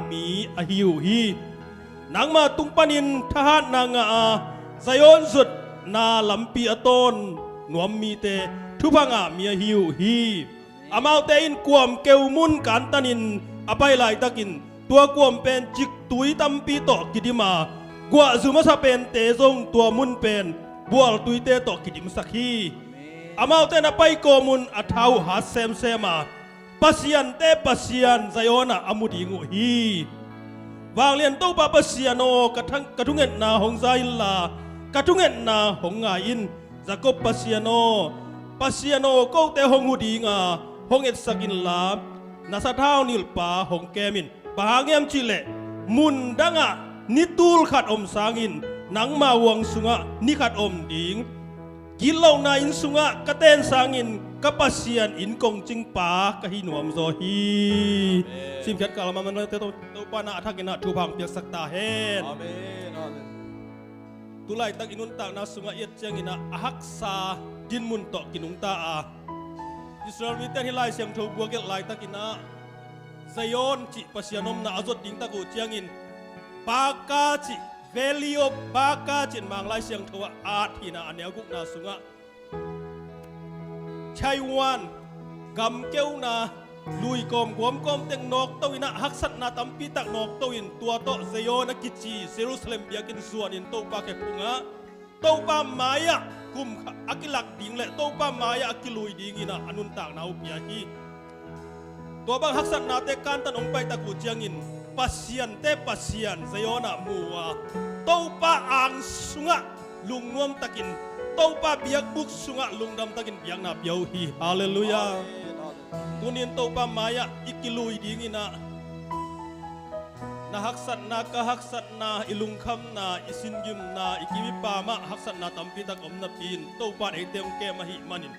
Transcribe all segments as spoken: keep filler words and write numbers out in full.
mi ahi uh hi. Nangma tung panin thahatna ngah a, Zion zutna lampi a tawn nuam mite thupha ngah mi ahi uh hi. Amaute in kuam keu mun kantanin a pai laitakin tua kuam pen ciktui tampi tawh kidim a, guahzu masa pente zong tua mun pen bualtuite tawh kidimsak hi. Amaute na pai kawm un a tha uh hat semsem a, pasiante Pasian Zion ah a mu ding uh hi. Vanglian Topa Pasian aw, ka thang-, ka thungetna hong za inla, ka thungetna hong ngai in. Jacob Pasian aw, Pasian aw, kote hong hu dinga hong etsak inla, na sathau nilhpa hong kem in. Bang hang hiam cihleh, mun dangah ni tul khat om sangin nangma huang sungah ni khat om ding. Gitlohna inn sungah ka ten sangin ka Pasian inn kongcingpa ka hi nuamzaw hi. Amen. Simkhiat kal a, Topa na a thakin ah thupha hong piaksak ta hen. Amen. Amen. Tulaitak i nuntakna sungah i et ciangin ah a haksa dinmun tawh kinungta a, Israel mite hih Lai Siangtho buagelh laitakin ah Zion cih Pasian omna a zot ding tak uh ciangin, Baka cih, Valley of Baka cih Mang Lai Siangtho ah at hi-in ah a neu gukna sungah Taiwan gam keuna lui kawm guam kawm teng nawkto in ah haksatna tampi tak nawkto in tua tawh Zion a kici Jerusalem biakinn zuanin Topa khephungah, Topa mai-ah kum kha a kilak ding le Topa mai-ah a kilui dingin ah a nuntakna uh pia hi. Tua bang haksatnate kantan hong paitak uh ciangin Pasiante Pasian Zion ah mu a, Topa ang sungah lungnuam takin, Topa biakbuk sungah lungdam takin biakna pia uh hi. Halleluiah. Amen. Tunin Topa mai-ah i kilui dingin ah na haksatna, ka haksatna, i lungkhamna, i singimna, i kim i pam ah haksatna tampi tak om napi-in Topa in eite hong kem ahih manin,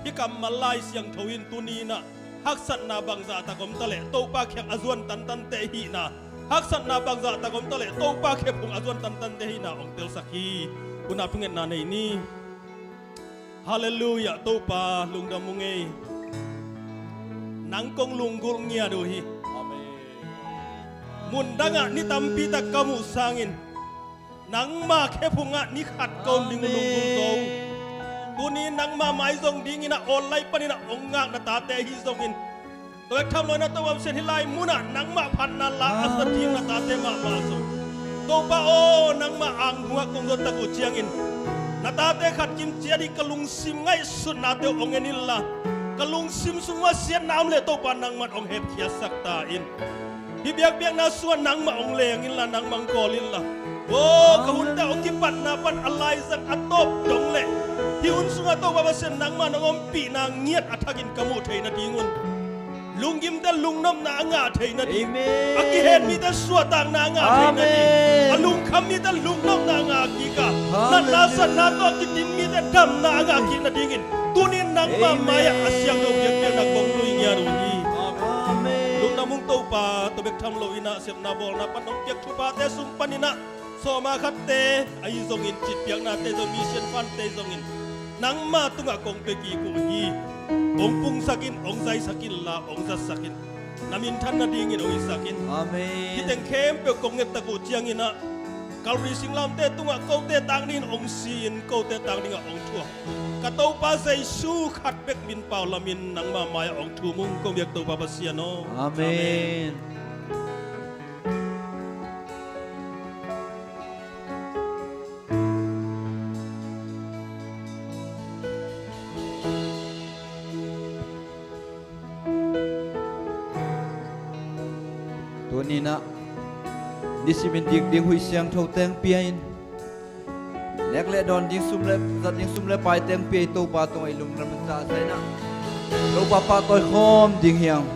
hih kammal Lai Siangtho in tuni-in ah haksatna bangzah tak om taleh Topa kiang a zuan tantante hihna, haksatna bangzah tak om taleh Topa khephung a zuan tantante hihna hong telsak hi. Hun a thungetna nei ni. Halleluiah, Topa lungdam ung ei. Nang kong lunggulh ngiat uh hi. Amen. Mun dangah ni tampi tak ka muh sangin nangma khephungah ni khat ka om ding uh lunggulh zaw uh. Tuni nangma mai zong dingin ah online panin ah hong ngak na tate ahi zongin, tua bek tham loin ah Topa Pasian, hih lai munah nangmah phatna la a sa ding na tate mahmah zong, Topa aw, nangmah ang bungah kong zon tak uh ciangin na tate khat kim ciat hi, ka lungsim ngaihsutnate uh hong en inla, ka lungsim sungah siatna om leh Topa nangman hong hepkhiatsak ta in. Hih biakpiakna sungah nangmah hong leng inla, nangmah hong kawl inla. Aw, ka hunte hong kipatna pan a laizang a tawp dong leh hih hun sungah Topa Pasian nangmah nong ompihna ngiat a thakin ka muh theih nadingun, lunggimte lungnopna a ngah theih nading, amen, a kihen mite suahtakna a ngah theih nading, amen, a lungkham mite lungnopna a ngah kik a, hallelujah, natna satna tawh a kidim mite damna a ngah kik nadingin tunin nangmah, amen, mai-ah a siangtho biakpiakna kong lui ngiat uh hi. Amen. Lungdam ung Topa, tua bek tham loin ah sepna bawlna pan hong piak thuphate sung panin ah sawma khatte ahi zongin, citpiaknate zong, mission fundte zongin nangma tungah kong pia kik uh hi. Hong pungsak in, hong zaisak inla, hong zatsak in. Na minthan nadingin hong hisak in. Amen. Hih teng khempeuh kong ngettak uh ciangin ah Calvary singlamteh tungah kote tang dingin hong si-in, kote tang dingah hong thuak ka Topa Jesu khat bek min pau lamin nangma mai-ah hong thum ung, kong biak Topa Pasian aw. Amen. Amen. Tuni-in ah nisimin dik ding huih siangtho teng pia in, nek le dawn ding sum le, zat ding sum le pai teng pia in, Topa tungah i lungdam zahzah in ah Topa pahtawi khawm ding hi hang.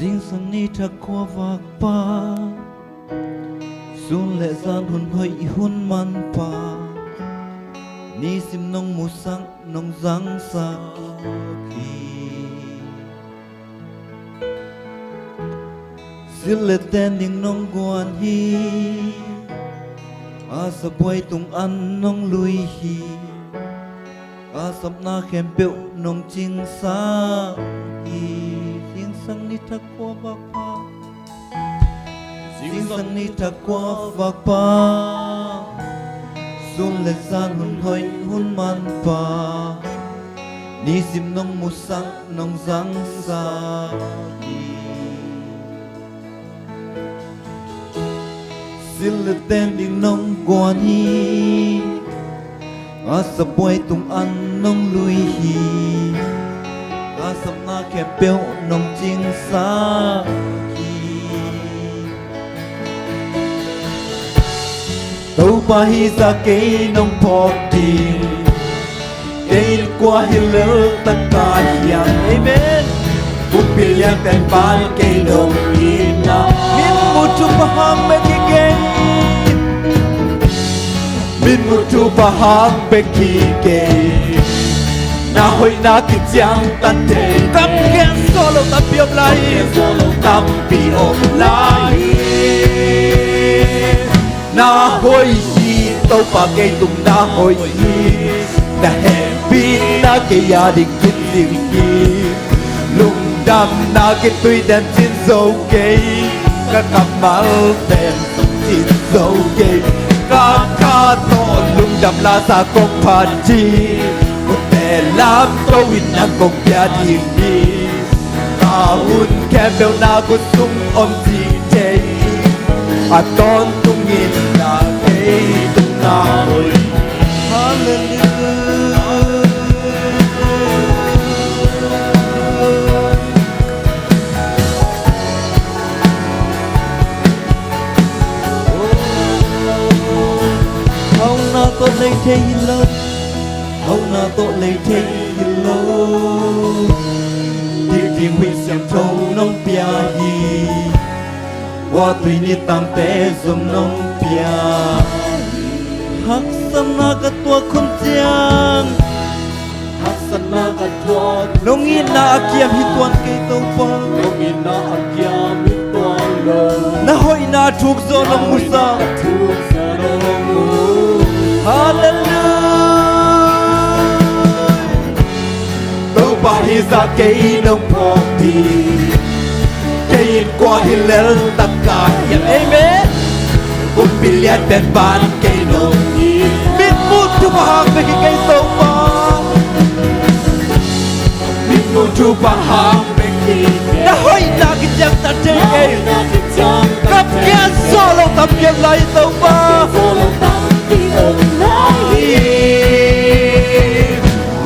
Zingsang ni thak khua vakpa, sun le zan hun hoih hun manpa, nisim nong musak nong zangsak hi. Silh le ten ding nong guan hi, a sabuai tung an nong lui hi. Ka sapna khempeuh nong cingsak hi. Zingsang ni thak khua vakpa, zingsang ni thak khua vakpa, sun le zan hun hoih hun manpa, nisim nong musak nong zangsak hi. Silh le ten ding nong guan hi, a sabuai tung an nong lui hi. Ka sapna khempeuh nong cingsak hi. Topa hi zah kei nong phawk ding, kei in kua hi lel tak ka hiam? Amen. Kumpi lian pen pan kei nong itna, min muh thupha hang bek hi kei. Min muh thupha hang bek hi kei. Na hoihna kiciangtan thei, kam gen sawh lo tampi om lai hi. Tampi om lai hi. Na hoih hi Topa, kei tung na hoih hi. Na hehpihna kei a ding kicing hi. Lungdamna kituite in cin zo kei. Ka kammal pen cin zo kei. Ka kha tawh lungdam la sa kong phat hi. Khutte lamto in nang kong pia ding hi. Ka hun khempeuh na khut sung om cih thei. A tawntungin na kei tung na hoih. Halleluiah. Hauhna tawh lei thei hi lo. Hauhna tawh lei thei hi lo. Dik ding huih siangtho nong pia hi. Khuatui nitangte zom nong pia hi. Haksatna ka tuak hun ciang, haksatna ka tuak, nong itna a kiam hi tuan kei Topa. Nong itna a kiam hi tuan lo. Na hoihna thuk zaw nong musak. Halleluiah. Topa hi zah kei nong phawk ding, kei in kua hi lel tak ka hiam? Amen. Kumpi lian pen pan kei nong itna, min muh thupha hang bek hi kei Topa. Min muh thupha hang bek hi kei. Na hoihna kiciangtan thei kei. Kam gen sawh lo tampi om lai Topa.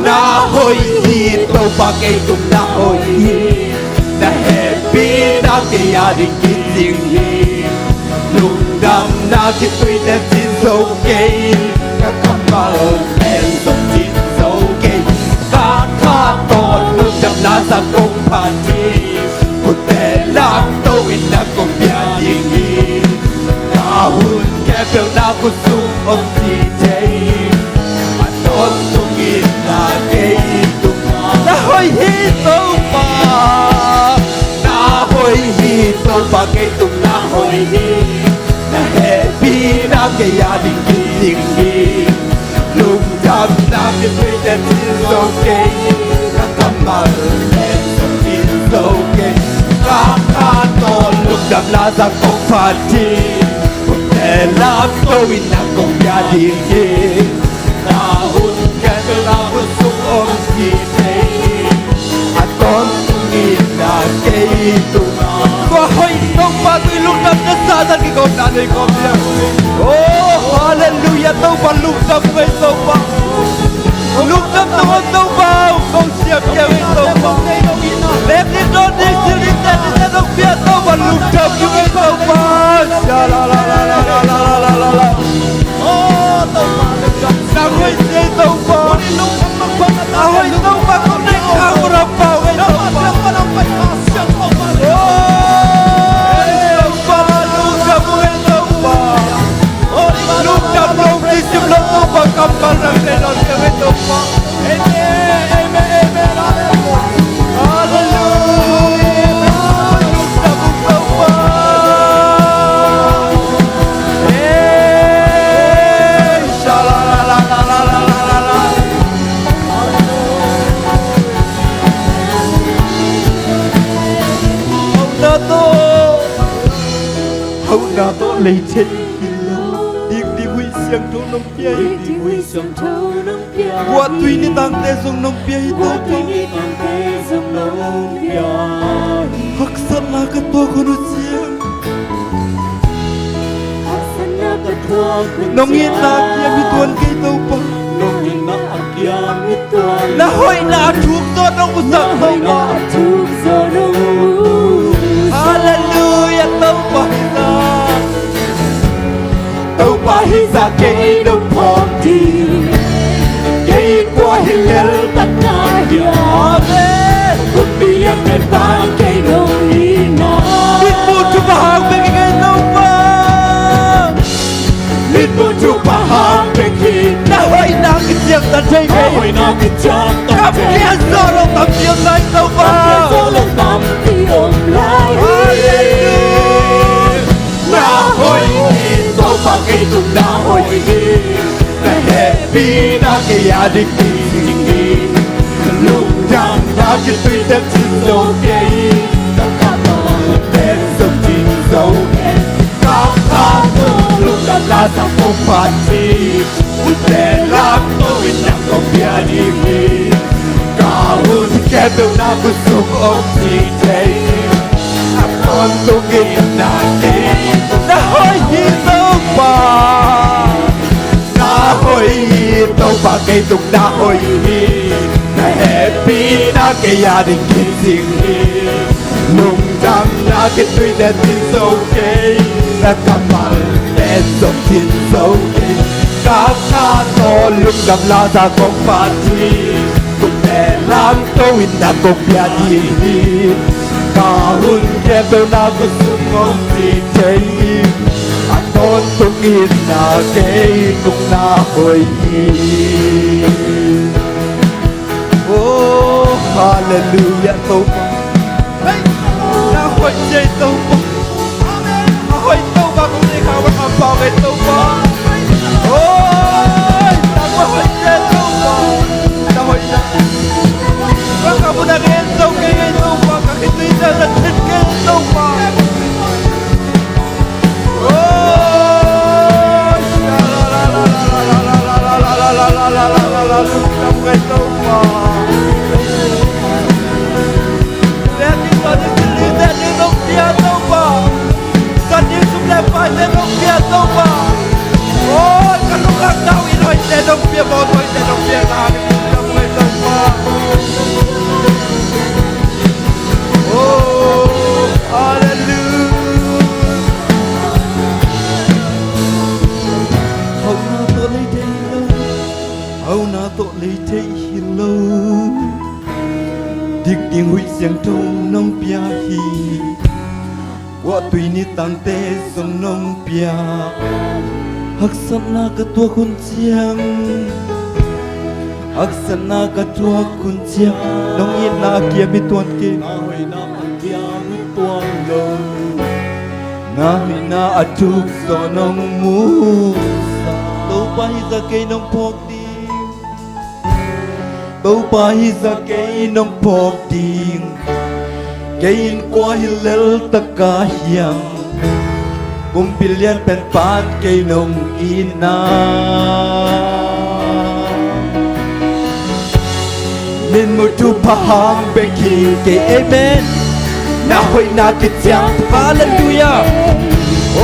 Na hoih hi Topa, kei tung na hoih hi. Na hehpihna kei a ding kicing hi. Lungdamna kituite cin zo kei. Ka kammal pen zong cin zo kei. Ka kha tawh lungdamna sa kong phat hi. Khutte lamto in nang kong pia ding hi. Ka hun khempeuh na khut sung om cih thei. A tawntungin na kei tung na hoih hi Topa. Na hoih hi Topa, kei tung na hoih hi. Na hehpihna kei a ding kicing hi. Lungdamna kituite cin zo kei. Ka kammal pen zong cin zo kei. Ka kha tawh lungdamna sa kong phat hi. Khutte lamto in nang kong pia ding hi. Na hun khempeuh na khut sung om cih thei. A tawntungin na kei tung. Tua hoih Topa tui lungdam na sa zan kikawmna nei kawm dia. Oh, halleluiah, Topa lungdam ngei Topa. Lungdam nong om Topa, kong siam kei ngei Topa. Bek ni don ni sil ni ten ni ten nong pia Topa lungdam ngei Topa. Sha la la la. Oh, Topa, nang hoih ci ei Topa. Nang hoih Topa, kong nei khak rap pau ei Topa. Oh, Tawh hauhna tawh lei thei hi lo. Dikdik huih siangtho nong pia hi. Guahtui nitangte zong nong pia hi Topa. Haksatna ka tuak hun uh ciang nong itna kiam hi tuan kei Topa. Na hoihna a thuk zaw nong musak Topa. Halleluiah, Topa hi sa. Topa hi sa kei nong phawk ding. Kei kua hi lel tak na hiam. Amen. Kumpi lian pen pan kei nong hi na. Mitmuh thupha hang bek hi kei Topa. Mitmuh thupha hang bek hi. Na hoihna kiciamteh thei kei. Na hoihna kiciamteh thei. Kam kian zawh lo tampi om lai Topa. Kam kian zawh lo tampi om lai. Halleluiah. Na hoih hi Topa, kei tung na hoih hi. Na hehpihna kei a dik hi ding hi. Lungdamna kituite cin zo kei. Ka kammal pen zong cin zo kei. Ka kha tawh lungdamna sang kong phat hi. Hun te lam to in nang kong pia ding hi. Ka hun khempeuh na khut sung om ci thei. A tawntung in na kei tung na hoih hi Topa. Na hoih hi Topa, kei tung na hoih hi. Na hehpihna kei a dik hi ding hi. Lungdamna kituite cin zo kei. Na kammal pen zong cin zo kei. Ka kha tawh lungdamna sang kong phat hi. Hun te lam to in nang kong pia ding hi. Ka hun khempeuh na khut sung om ci thei. A tawntung in na kei tung na hoih hi. Oh, halleluiah Topa. Hei, na hoih ci ei Topa. Amen. A hoih Topa kong deih kha bang a pau kei Topa. Oi, na hoih ci ei Topa. Na hoih na. Ka ka mun a ngen zo kei kei Topa. Ka khitui tel na thit kei Topa. Oh, hallelujah. Hauhna tawh lei thei hi lo. Hauhna tawh lei thei hi lo. Dik ding huih siangtho nong pia hi. Guahtui nitangte zong nong pia. Haksatna ka tuak hun ciang, haksatna ka tuak hun ciang, nong itna a kiam hi tuan kei. Na hoihna a kiam hi tuan lo. Na hoihna a thuk zaw nong musak. Topa hi sa kei nong phawk ding. Topa hi sa kei nong phawk ding. Kei in kua hi lel taka hiam. Kumpi lian pen pan kei nong itna. Min muh thupha hang bek hi kei, amen. Na hoihna kiciam, halleluiah.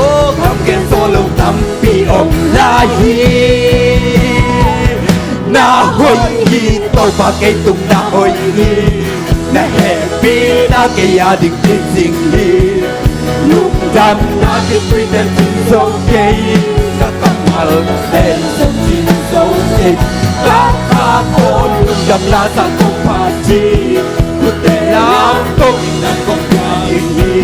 Oh, kam gen zo lo tampi om lai hi. Na hoih hi Topa, kei tung na hoih hi. Na hehpihna kei a dik hi ding hi. Lungdamna kituite cin zo kei. Ka kammal pen zong cin zo kei. Ka kha tawh lungdamna sang kong phat hi. Hun te lam to in nang kong pia ding hi.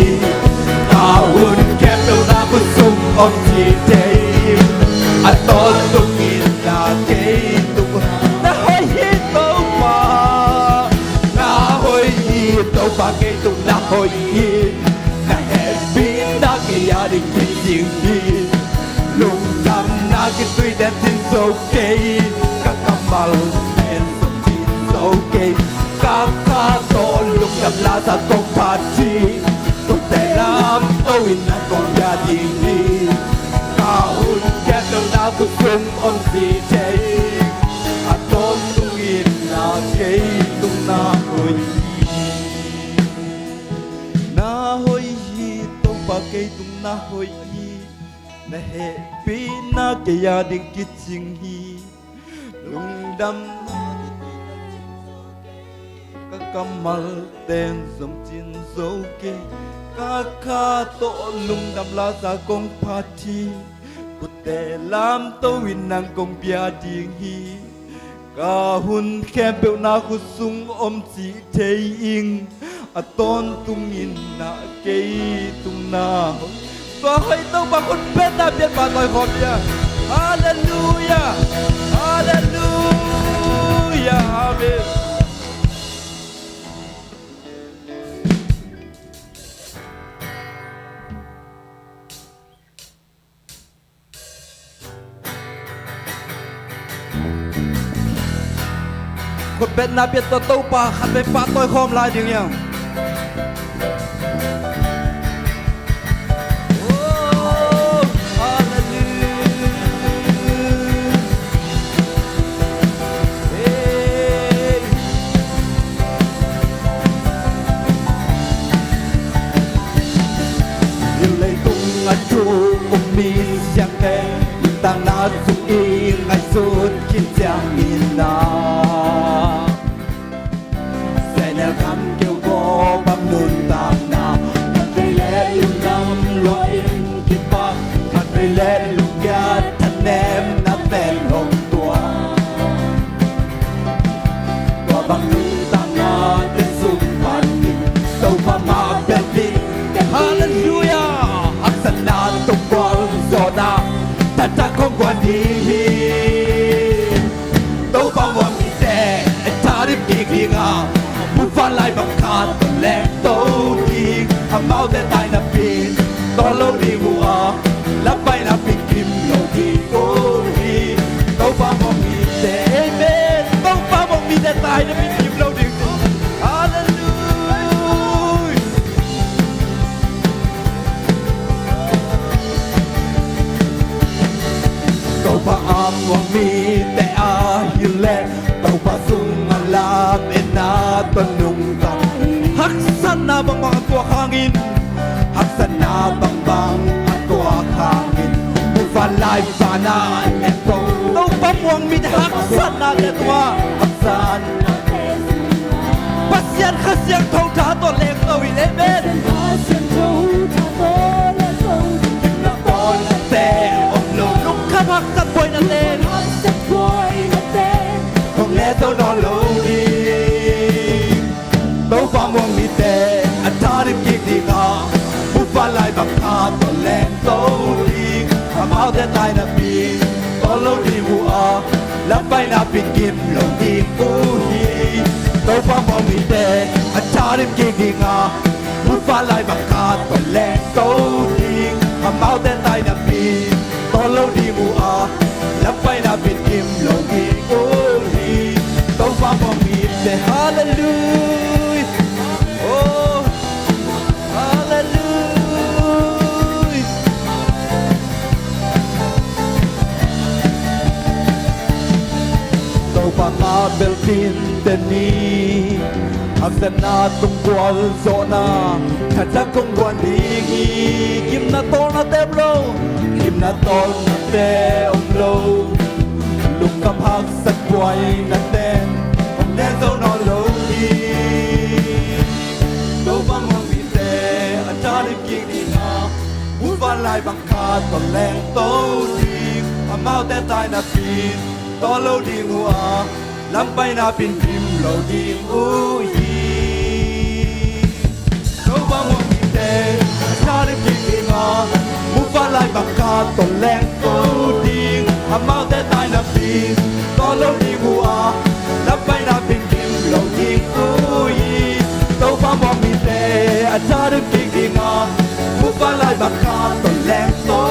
Ka hun khempeuh na khut sung om ci thei. A tawntung in na kei tung na hoih hi Topa. Na hoih hi Topa, kei tung na hoih hi. Na hehpihna kei a dik hi ding hi. Lungdamna kituite cin zo kei. Ka kammal pen zong cin zo kei. Ka kha tawh lungdamna sang kong phat hi. Hun te Inn ah kong bia ding hi. Ka hun khempeuh na khut sung om ci thei. A tawntung in na kei tung na hoih hi. Na hoih hi, Topa kei tung na hoih hi. Na hehpihna kei a ding kicing hi. Lungdamna ka kammal ten zong cin zo kei. Ka kha tawh lungdam lasa kong phat hi. Khutte lamto in nang kong bia ding hi. Ka hun khempeuh na khut sung om ci thei ing. A tawntung in na kei tung na hoih. Tua hoih Topa khut betna pian pahtawi khawm dia. Halleluia. Halleluia. Amen. Khut betna pian tawh Topa khat vei pahtawi khawm lai ding hiam? Oh, halleluia. Hey. Leitung a thu um mi siangtho, nuntakna sung i ngaihsut khin ciangin na, sehnel kham keu kawp bang nuntakna, khat vei le lungdam lua in kipak, khat vei le lungkiat thanemna pen hong tua. Tua bang nuntakna te sung panin Topa mah bel ding. Halleluia. Haksatna tungkual zawhna thatak kong guan ding hi. Topa muang mite a thadim kik ding a, mufa lai bang khat tawh lengto ding. Amaute taina pin tawl lo ding uh a, lam paina pin kim lo ding uh hi. Topa muang mite, amen. Topa muang mite taina pin kim lo ding uh. Halleluia. Topa a muang mite a hi leh, Topa sungah lametna tawh nungta. Haksatna bangbang a tuak hangin, haksatna bangbang a tuak hangin, mufa lai bang a lengto. Topa muang mite haksatna te tua, haksatna Pasian Kha Siangtho tha tawh lengto in, amen. Gimna tawlnate om lo, lungkham haksat buainate, hong ne zo nawn lo ding. Topa muang mite a thadim kik ding a, mufa lai bang khat tawh lengto ding. Amaute taina pin tawl lo ding uh a, lam paina pin kim lo ding uh hi. Topa muang mite a thadim kik ding a, mufa lai bang khat tawh lengto ding. Amaute taina pin tawl lo ding uh a, lam paina pin kim lo ding uh hi. Topa muang mite, halleluia. Oh, halleluia. Topa mah bel ding te ni. Haksatna tungkual zawhna thatak kong guan ding hi. Gimna tawlnate om lo, gimna tawlnate om lo, lungkham haksat buainate hong ne zo nawn lo hi. Topa muang mite a thadim kik ding a, mufa lai bang khat tawh lengto ding. Amaute taina pin tawl lo ding uh a, lam paina pin kim lo ding uh hi. Topa muang mite a thadim kik ding a, mufa lai bang khat tawh lengto ding. Amaute taina pin tawl lo ding uh a, lam paina pin kim lo ding uh hi. Topa muang mite a thadim kik ding a, mufa lai bang khat tawh lengto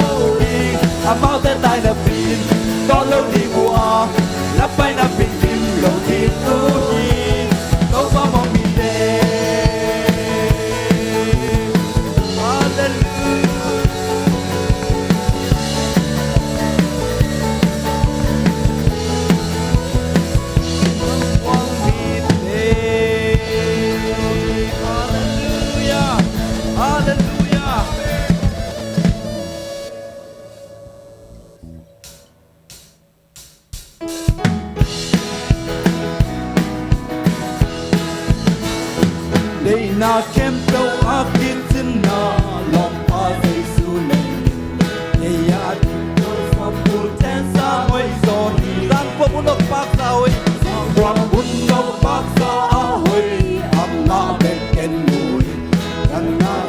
ding. Amaute taina pin tawl lo ding uh a, lam paina pin kim lo ding uh hi. Topa muang mite. Halleluia.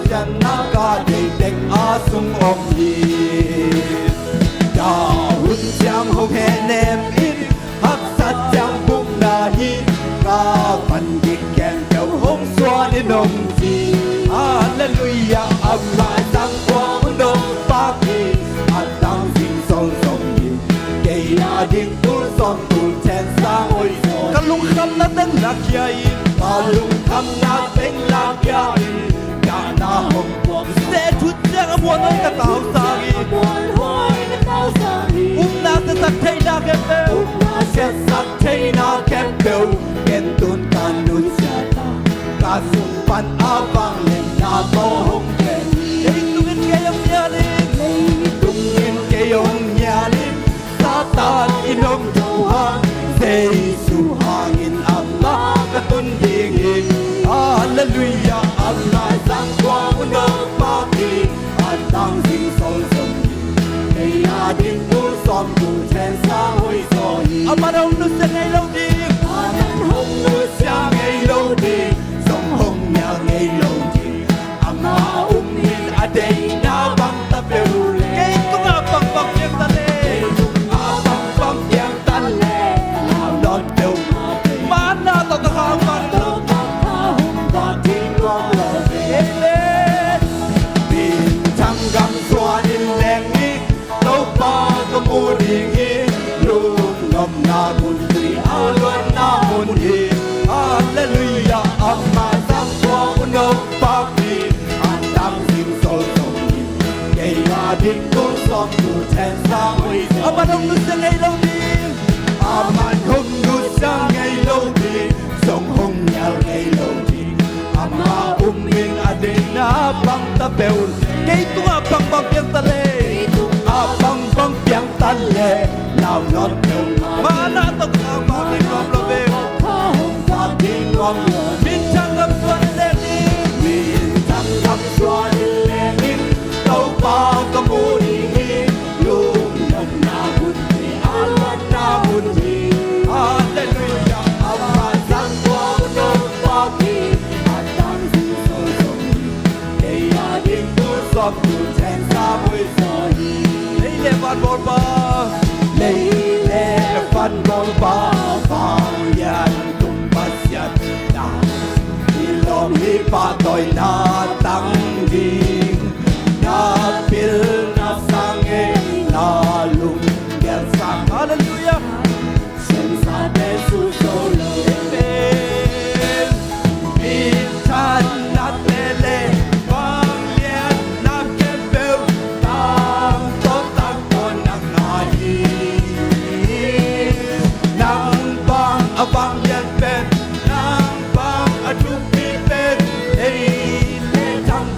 Sianna ka deih teng a sung om hi. Tua hun ciang hong hehnem in, haksat ciang bukna hi. Ka van gik khempeuh hong suan in hong ci. Halleluiah, amah zang kuang un hong pak hi. A tang zing sol zong hi. Kei a ding tul sawm tul then sang hoih zaw. Ka lungkhamna teng na khia in. Ka lungkhamna teng na khia in. Dahna hong puak. Seh thut ciang a muanhuai ka tau sang hi. Upna siasak theihna khempeuh. Upna siasak theihna khempeuh. Ken tun ka nusia ta. Ka sung pan a vangliatna tawh hong ken hi. Leitungin kei hong nial in. Leitungin kei hong nial in. Satan in hong tho hang, Jesu hangin amah ka tun ding hi. Halleluiah, amah zang kuang un hong pak hi. A tang zing sol zong hi. Kei a ding tul sawm tul then sang hoih zaw hi. Amah hong nusia ngei lo ding. Amah hong nusia ngei lo ding. Zong hong nial ngei lo ding. Amah um in a deihna bang ta peuh leh. Kei tungah bangbang piang ta leh. Kei tungah bangbang piang ta leh. Lau nawn peuh. Manna tawh ka khang man lo. Amen. Minthang gam suan in leng hi. Topa ka mu ding hi. Lungnopna mun tui a luanna mun hi. Halleluiah, amah zang kuang un hong pak hi. A tang zing sol zong hi. Kei a ding tul sawm tul then sang hoih zaw. Amah hong nusia ngei lo ding. Amah hong nusia ngei lo ding. Zong hong nial ngei lo ding. Amah um in a deihna bang ta peuh. Kei tungah bangbang piang ta leh. Kei tungah bangbang piang ta leh. Lau nawn peuh. Manna tawh ka khang man lo ve. Minthang gam suan in leng hi. Minthang gam suan in leng hi. Topa ka mu ding hi. Lungnopna mun hi. A luanna mun hi. Halleluiah. Amah zang kuang un hong pak hi. A tang zing sol zong hi. Kei a ding tul sawm tul then sang hoih zaw hi. Lei le van bawlpa. Lei le van bawlpa. Vanglian tung Pasian na. I lawm hi pahtawina tang ding. Na pilna sang ngei na lunggel sang. Halleluiah. Siamsate su zo lo. Amen. Minthanna te le vangliatna khempeuh, tang tawh tang tawh nang na hi. Nang bang a vanglian pen, nang bang a thupi pen, ei le tang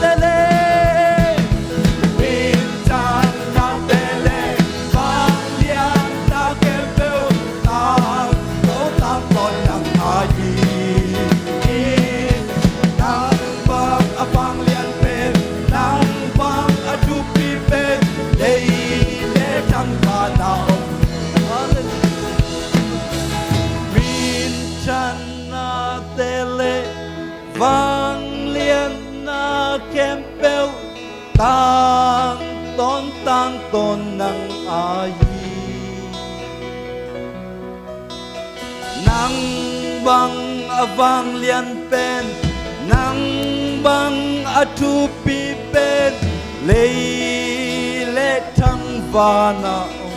te le, minthanna te le, vangliatna khempeuh tangtawn tangtawn nang ahi hi. Nang bang a vanglian pen, nang bang a thupi pen, lei le thangpaihna om. Hallelujah. Minthanna te le vangliatna khempeuh tangtawn tangtawn nang ahi. Nang bang a vanglian pen, nang bang a thupi pen, lei le thangpaihna om.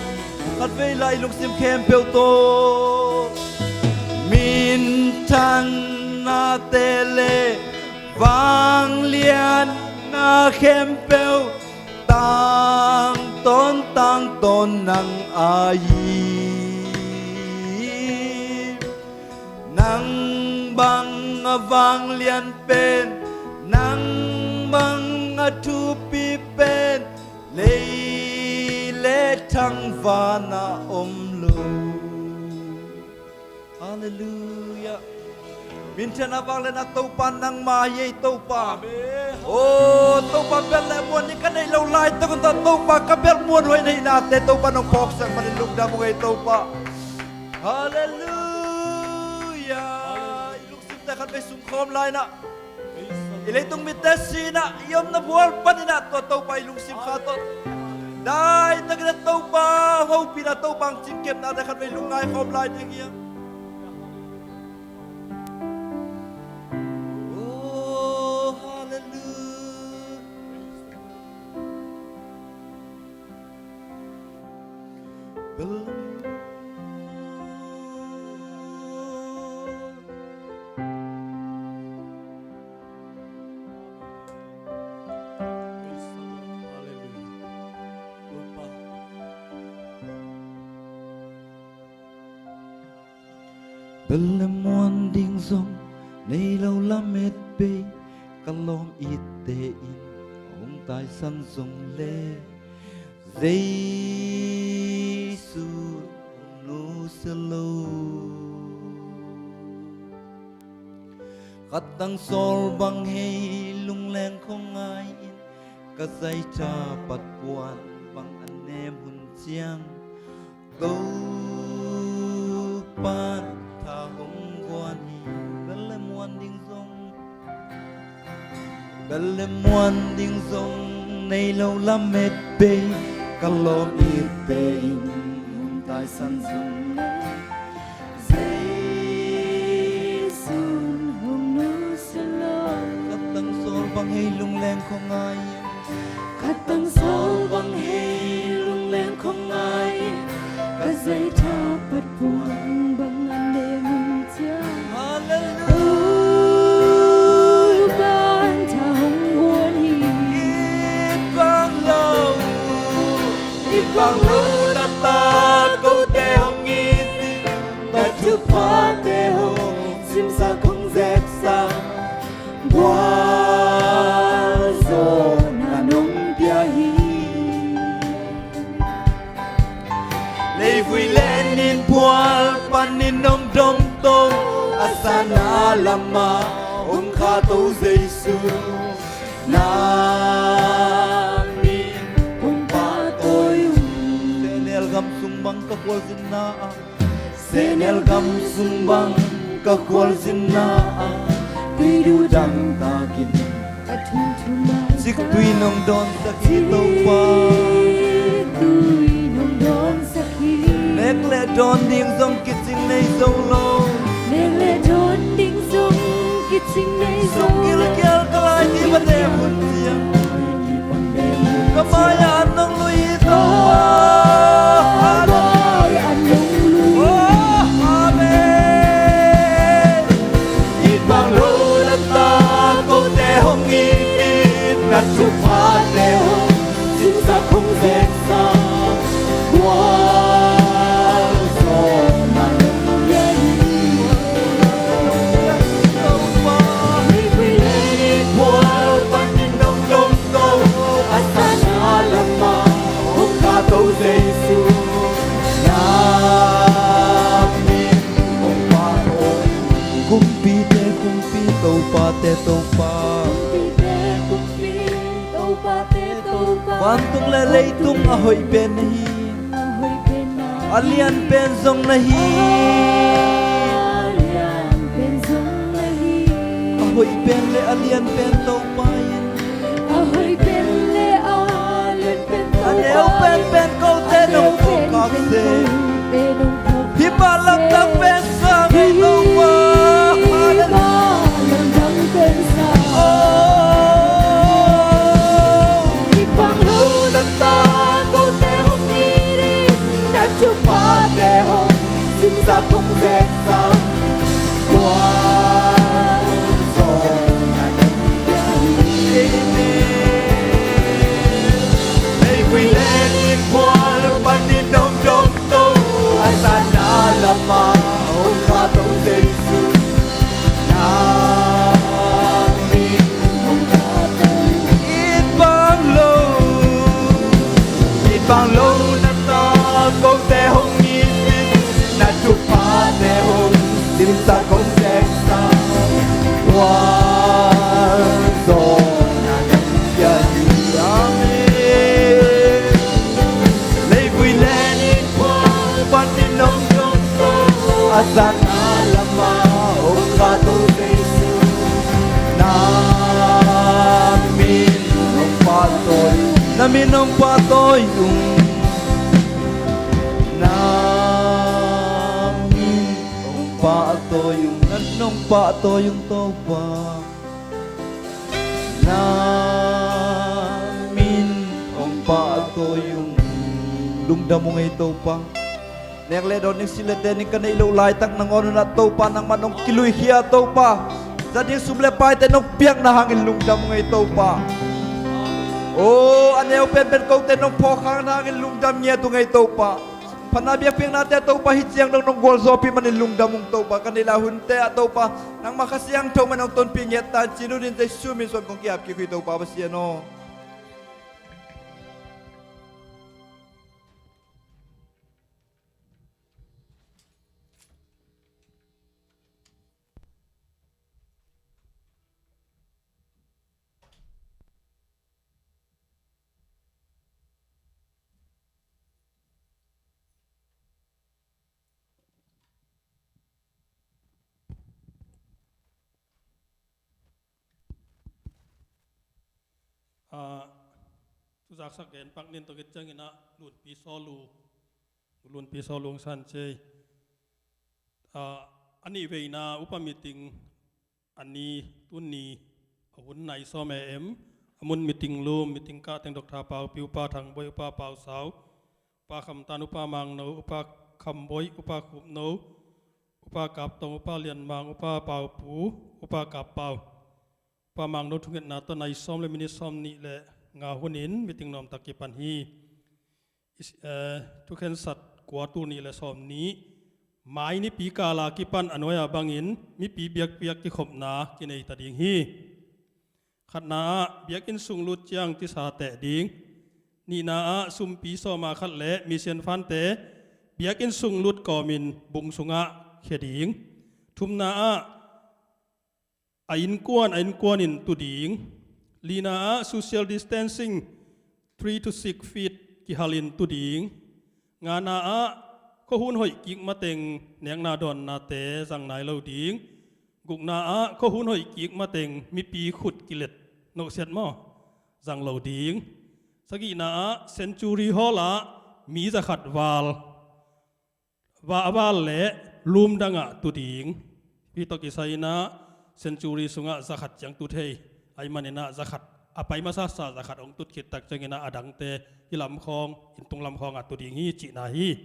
Khatvei lai lungsim khempeuh tawh, minthanna te le vangliatna khempeuh tangtawn tangtawn nang ahi hi. Nang bang a vanglian pen, nang bang a thupi pen, lei le thangpaihna om lo. Hallelujah. Minthanna vangliatna Topa nangmah hi ei Topa. Amen. O Topa, bel le muan ding ka neih loh laitak un tawh Topa, ka bel muanhuai na hihnate Topa nong phawksak manin lungdam ung ei Topa. Hallelujah. I lungsimte khatvei sungkhawm lai na. I leitung mitte sin ah, i omna bual panin ah tua Topa i lungsim kha tawh daitakin ah Topa hopihna, Topa hong cinkepnate khatvei lungngai khawm lai ding hi. Oh, hallelujah. Bel le muan ding zong nei lo lamet pei, ka lawm itte in hong taisan zong le Jesu hong nusia lo. Khat tang sawl bang hei lungleng khawng ngai-in, ka zaitha pat puan bang a nem hun ciang, Topa'n tha hong guan hi. Bel le muan ding zong, bel le muan ding zong nei lo lamet pei, ka lawm itte in hong taisan zong le Jesu'n hong nusia lo. Khat tang sawl bang hei lungleng khawng ngai-in, khat tang sawl bang hei lungleng khawng ngai-in, ka zaitha pat puan bang a nem hun ciang, Hallelujah. Topa'n tha hong guan hi. I pang lo, i pang lo na ta kote hong it in, na thuphate hong simsak hong zeksak, gualzawhna nong pia hi. Leivui le nin phual panin nong domto, a sanna lamah hong khahto Jesu, na min kong pahtawi ung. Sehnel gam sung bang ka khualzinna ah, sehnel gam sung bang ka khualzinna ah, tuidu dangtakin, ciktui nong dawnsak hi Topa. Ciktui nong dawnsak hi. Nek le dawn ding zong kicing nei zo lo. Nek le dawn ding zong kicing nei zo lo. Sung gilkial ka lai ni va dem hun ciang, ka mai-ah nong lui hi Topa. Hallelujah. Oh, amen. It bang lo na ta kote hong it in, na thuphate hong simsak hong zeksak, gualzawhna nong pia hi. Topa, leivui le nin phual panin nong Vantung le leitung a hoih pen na hi. A lian pen zong na hi. A hoih pen le a lian pen Topa in. A neu pen pen kote nong phawk kak se. Hih pa lamdang pen sang ei Topa. Hallelujah. Oh. Na min hong pahtawi ung. Na min hong pahtawi ung. Na min hong pahtawi ung Topa. Na min hong pahtawi ung. Lungdam ung ei Topa. Nek le dawn, ning si le te ning ka neih loh laitak nangawn un ah Topa nangman hong kiluikhia Topa. Za ding sum le paite nong piakna hangin lungdam ung ei Topa. Oh, a neu penpen kote nong phawk khakna hangin lungdam ngiat ung ei Topa. Phatna biakpiaknate Topa hih ciang dong nong gualzawhpih manin lungdam ung Topa. Ka neih lai hunte ah Topa nangmah Kha Siangtho man hong tonpih ngiat ta in ci-in, Jesu min suang kong ki-ap kik uh hi Topa Pasian aw. Ah, tuzaksak gen pak ning tawh khit ciangin ah Lunpi Saw Lu, Lunpi Saw Lu hong san ci ei. Ah, a nih veina upa meeting a ni, tuni a hun nai sawm A M, a mun meeting room, meeting kah teng Doctor Paupi, Upa Thang Boi, Upa Pau Sau, Upa Kham Tan, Upa Mang No, Upa Kham Boi, Upa Khup No, Upa Kap Tong, Upa Lian Mang, Upa Pau Pu, Upa Kap Pau. Upa Mang No thungetna tawh nai sawm le minit sawm nih le nga hunin meeting nuamtak kipan hi. Is, eh, thukhensat kua tul nih le sawm nih, mai nipi kala kipan a nuai-a bangin mipi biakpiak kikhopna kinei ta ding hi. Khatna ah biakinn sung lut ciang tisa teh ding. Nihna ah sumpi sawma khat le mission fund-te biakinn sung lut kawmin bung sungah khia ding. Thumna ah a innkuan a innkuanin tu ding. Lina ah social distancing three to six feet kihalin tu ding. Ngana ah khuahun hoih kik mateng nekna dawnnate zang nai lo ding. Gukna ah khuahun hoih kik mateng mipi khut kilet, nokset maw, zang lo ding. Sagihna ah Century Hall ah mi zakhat val, va a val le room dangah tu ding. Hih tawh kisai-in ah Century sungah zakhat ciang tu thei ahih manin ah zakhat, a pai masasa zakhat hong tut khit tak ciangin ah a dangte hih lam khawng, inntung lam khawngah tu ding hi cihna hi.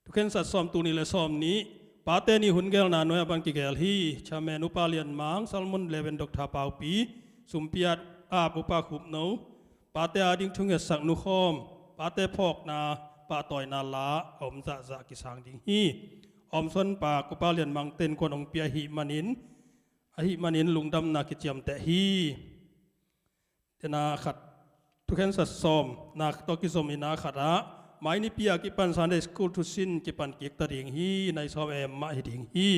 Thukhensat sawm tul nih le sawm nih, Pate Ni hun gelna nuai-ah bang kigel hi. Chairman Upa Lian Mang, Salmon Leven Doctor Paupi, sumpi ap Upa Khup No, pate ading thungetsak nukhawm, pate phawkna pahtawina la a om zahzah kisang ding hi. Omson pak Upa Lian Mang ten kuan hong pia ahih manin, ahih manin lungdamna kiciamteh hi. Tena khat, thukhensat sawm nak tawh kizom ina khatah mai nipi a kipan Sunday School thusin kipan kik ta ding hi. Nai sawm A M mah hi ding hi.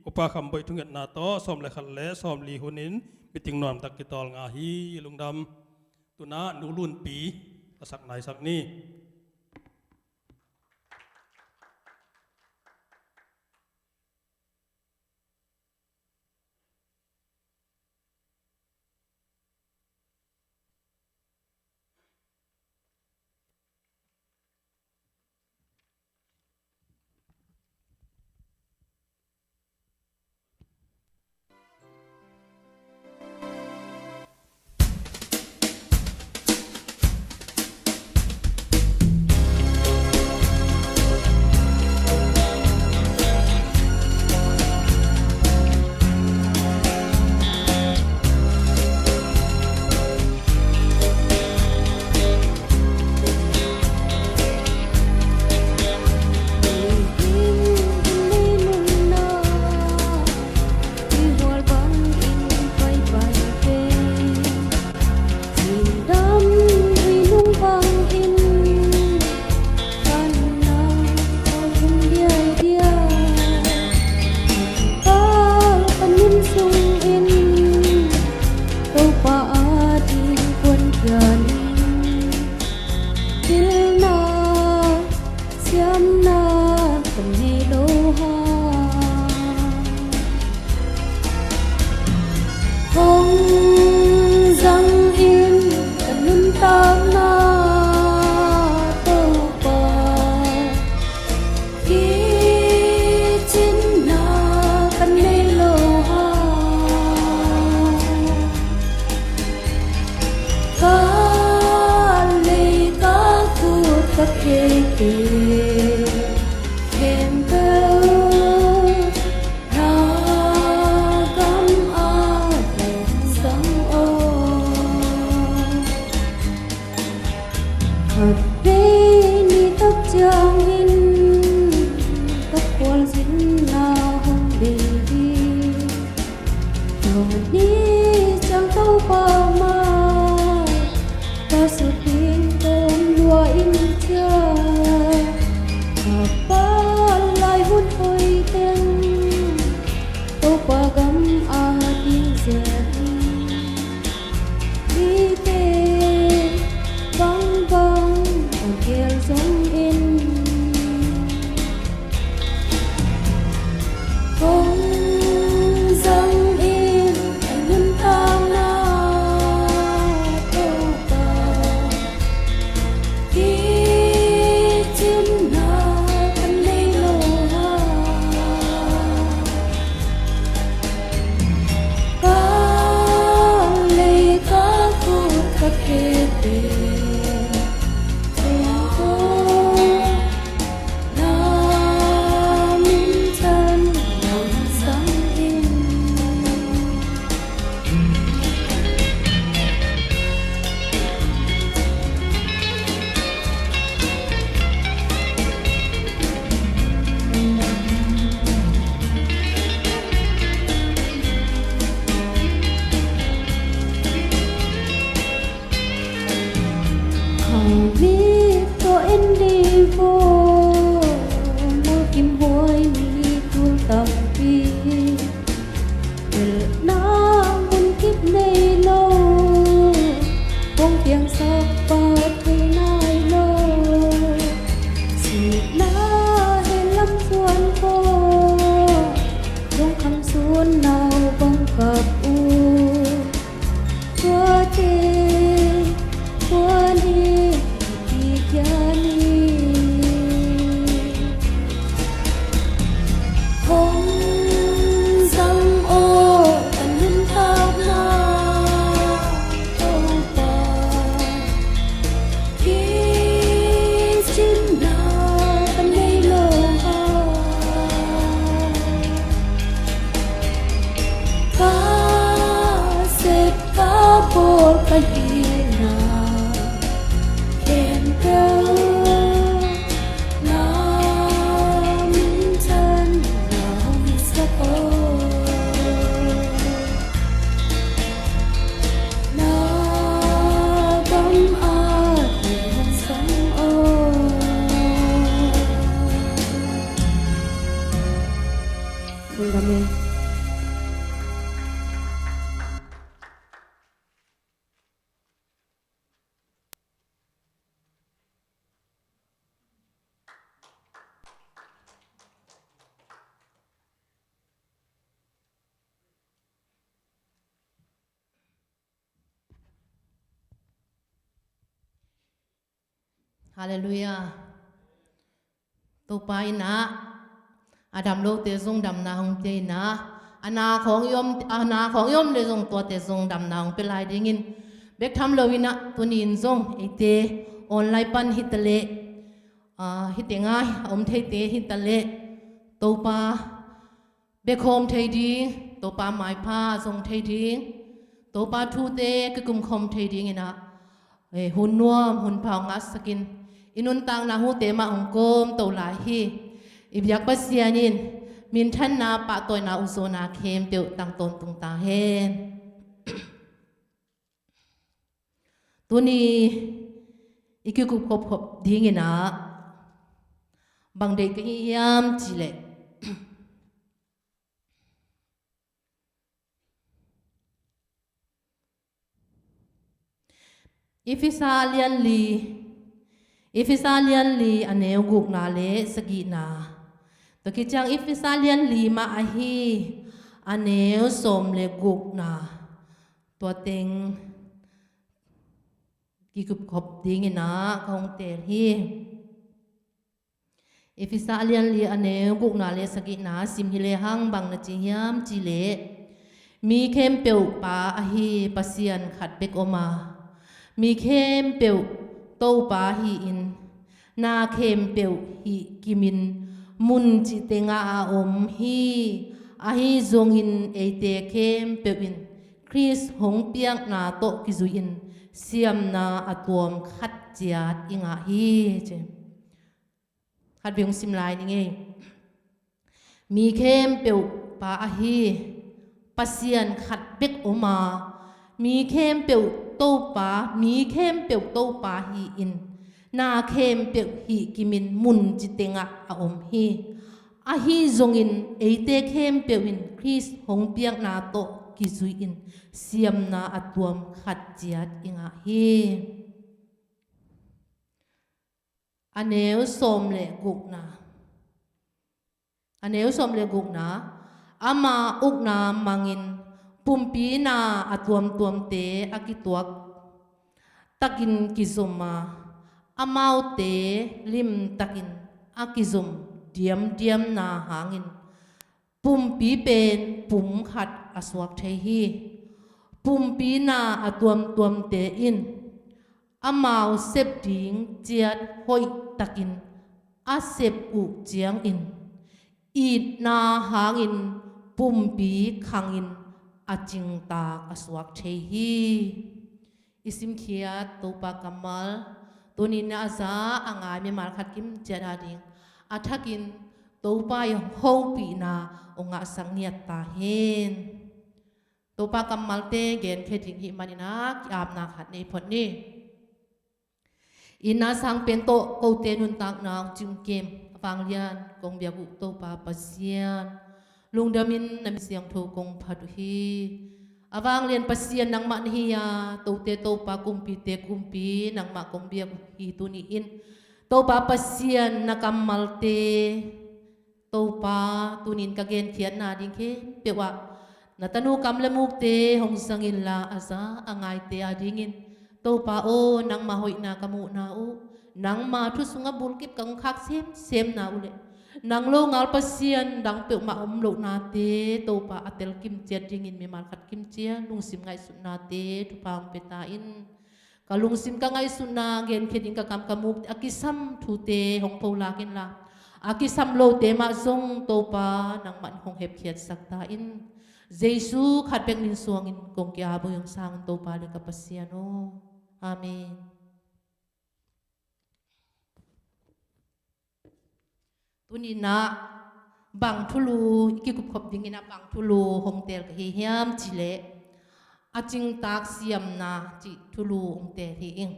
Upa Kham Boih thungetna tawh sawm le khat le sawm li hunin meeting nuamtak kitawl nga hi. Lungdam. Tuna Nu Lunpi a sak nai sak ni. Topa ading kuankhia ni. Pilna siamna ka nei lo hang, hong zang in ka nuntakna, Topa. Kicinna ka nei lo hang, ka lei ka khut ka kheite khempeuh na gam ah hong zang aw. Khatvei ni tak ciangin ka khualzinna hong bei hi. Tua ni ciang Topa mai ka sut ding ka om lua in ciah, ka pan lai hun hoih teng Topa gam a ding zel hi. Mite bangbang a gel zongin, hong zang in ka nuntakna, Topa. Kicinna ka nei lo hang, ka lei ka khut ka kheite khempeuh na minthan hong zang in. Khauvit tawh en ding vo, mulkimhuai mi tul tampi. Pelhna munkip nei lo, hong piangsak pa thei nai lo. Sihna heh lam suan khawng, lungkham sun nau bang kap uh. Tuate tua ni kikhia ni. Hong zang aw ka nuntakna, Topa. Kicinna ka nei lo hang, ka sep ka bawl ka hihna khempeuh na minthan na hong sak aw. Na gam ah hong zang aw. Lungdam e. Halleluiah. Topa in ah a dam lote zong damna hong pia in ah, a na khawng i om, a na khawng i om le zong tuate zong damna hong pia lai dingin bek tham lo in ah, tuni in zong eite online pan hi ta leh, ah, hi teng a om theite hi ta leh, Topa bia khawm thei ding, Topa maipha zong thei ding, Topa thute kikum khawm thei ding in ah, eh, hun nuam hun pha hong ngahsak in, i nuntakna hute mah hong kawm to lai hi. I biak Pasian in minthanna, pahtawina, ukzawhna khempeuh tang tawntung ta hen. Tuni i kikup khopkhop ding in ah bang deih ka hi hiam cih leh, Efesa lianli, Efesa lianli a neu gukna le sagihna, tua khit ciang Efesa lianli mah ahi a neu sawm le gukna, tua teng kikup khop ding in ah ka hong teel hi. Efesa lianli a neu gukna le sagihna sim hi lehang bang na ci hiam cih leh, mi khempeuh Pa ahi Pasian khat bek om a, mi khempeuh Topa hi-in, na khempeuh hih kimin mun cih tengah a om hi. Ahi zongin eite khempeuh in Khrist hong piakna tawh kizui-in siamna a tuam khat ciat i ngah hi, ci. Khat vei hong sim lai ning ei. Mi khempeuh Pa ahi Pasian khat bek om a, mi khempeuh Topa, mi khempeuh Topa hi-in, na khempeuh hih kimin mun cih tengah a om hi. Ahi zongin eite khempeuh in Khrist hong piakna tawh kizui-in siamna a tuam khat ciat i ngah hi. A neu sawm le gukna. A neu sawm le gukna. Ama ukna mangin pumpi na a tuamtuamte a kituak takin kizom a, amaute limtakin a kizom diamdiamna hangin pumpi pen pum khat a suak thei hi. Pumpi na a tuamtuamte in amau sep ding ciat hoihtakin a sep uh ciangin itna hangin pumpi khangin a cingtak a suak thei hi. I simkhiat Topa kammal tuni in a za a ngai mimal khat kimciat ading a thakin Topa i hopihna hong ngahsak ngiat ta hen. Topa kammalte genkhia ding hih manin a ki-apna khat nei phot ni. Inn a sang pen tawh kote nuntakna hong cingkem a vanglian kong biak uh Topa Pasian, lungdamin na min siangtho kong phat uh hi. A vanglian Pasian nangmah na hi a, tote Topa, kumpite Kumpi nangmah kong biak uh hi. Tuni-in Topa Pasian na kammalte Topa, tunin ka genkhiatna ding khempeuh ah na tanu kam le mukte hong zang inla, a za a ngaite adingin Topa aw, nangma hoihna ka muhna uh, nangma thu sungah bulkip ka hong khak semsemna uh le nang lo ngal pasian dang peuhmah om lohnate Topa a telkim ciat dingin mimal khat kimciat lungsim ngaihsutnate thupha hong pia ta in. Ka lungsim ka ngaihsutna genkhia ding ka kam ka mukte a kisam thute hong pholak inla, a kisam lote mah zong Topa nangmah in hong hepkhiatsak ta in. Jesu khat bek min suangin kong ki-ap uh hi. Hong sang un Topa le ka Pasian aw. Amen. Tuni-in ah bang thulu i kikupkhop dingin ah bang thulu hong teel ka hi hiam cih leh, a cingtak siamna cih thulu hong teel hi ing.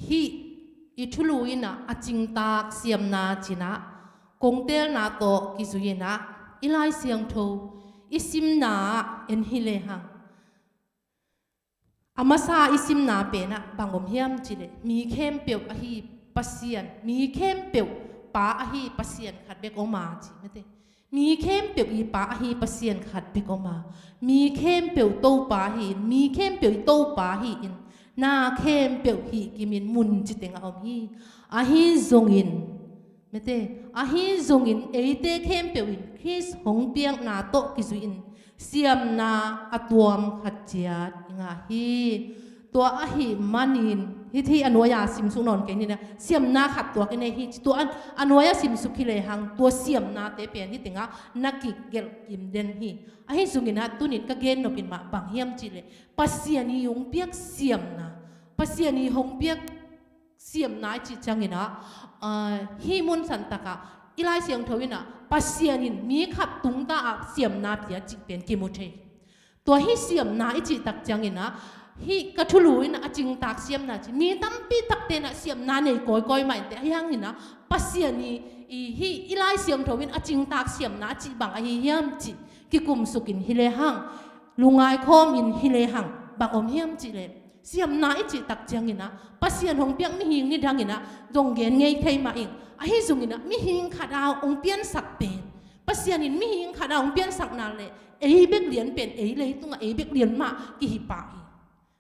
Hih i thulu in ah a cingtak siamna ci-in ah kong teelna tawh kizui-in ah i Lai Siangtho i simna ah en hi lehang, a masa i simna pen ah bang om hiam cih leh, mi khempeuh ahi Pasian, mi khempeuh Pa ahi Pasian khat bek om a ci mate. Mi khempeuh i Pa ahi Pasian khat bek om a, mi khempeuh Topa hi in, mi khempeuh i Topa hi in, na khempeuh hih kimin mun ci tengah om hi. Ahi zongin, mate, ahi zongin eite khempeuh in Khrist hong piakna tawh kizui in siamna a tuam khat ciat i ngah hi. Tua ahih manin, hih, hih a nuai-a simsuk nawn kei ni na, siamna khat tuak i nei hi ci. Tua a, a nuai-a simsuk hi lehang, tua siamnate pen hih tengah na kigelh kim den hi. Ahi zongin ah tunin ka gen nop in mah bang hiam cih leh, Pasian i hong piak siamna, Pasian i hong piak siamna i cih ciangin ah, ah, hih mun santak ah i Lai Siangtho in ah Pasian in mi khat tungta ah siamna pia cih pen kimu thei. Tua hih siamna i cih tak ciangin ah, hih ka thulu in ah a cingtak siamna ci, mi tampi takte in ah siamna nei kawikawi mah inteh, ahi hangin ah Pasian i, i hih i Lai Siangtho in a cingtak siamna a cih bang ahi hiam cih kikumsuk in hi lehang, lungngai khawm in hi lehang, bang om hiam cih leh, siamna i cih tak ciangin ah Pasian hong piak mihing nidangin ah zong gen ngei thei mah ing. Ahi zongin ah mihing khat a hong piansak pen, Pasian in mihing khat a hong piansakna leh ei bek lian pen, ei leitungah ei bek lian mah kihi pah hi.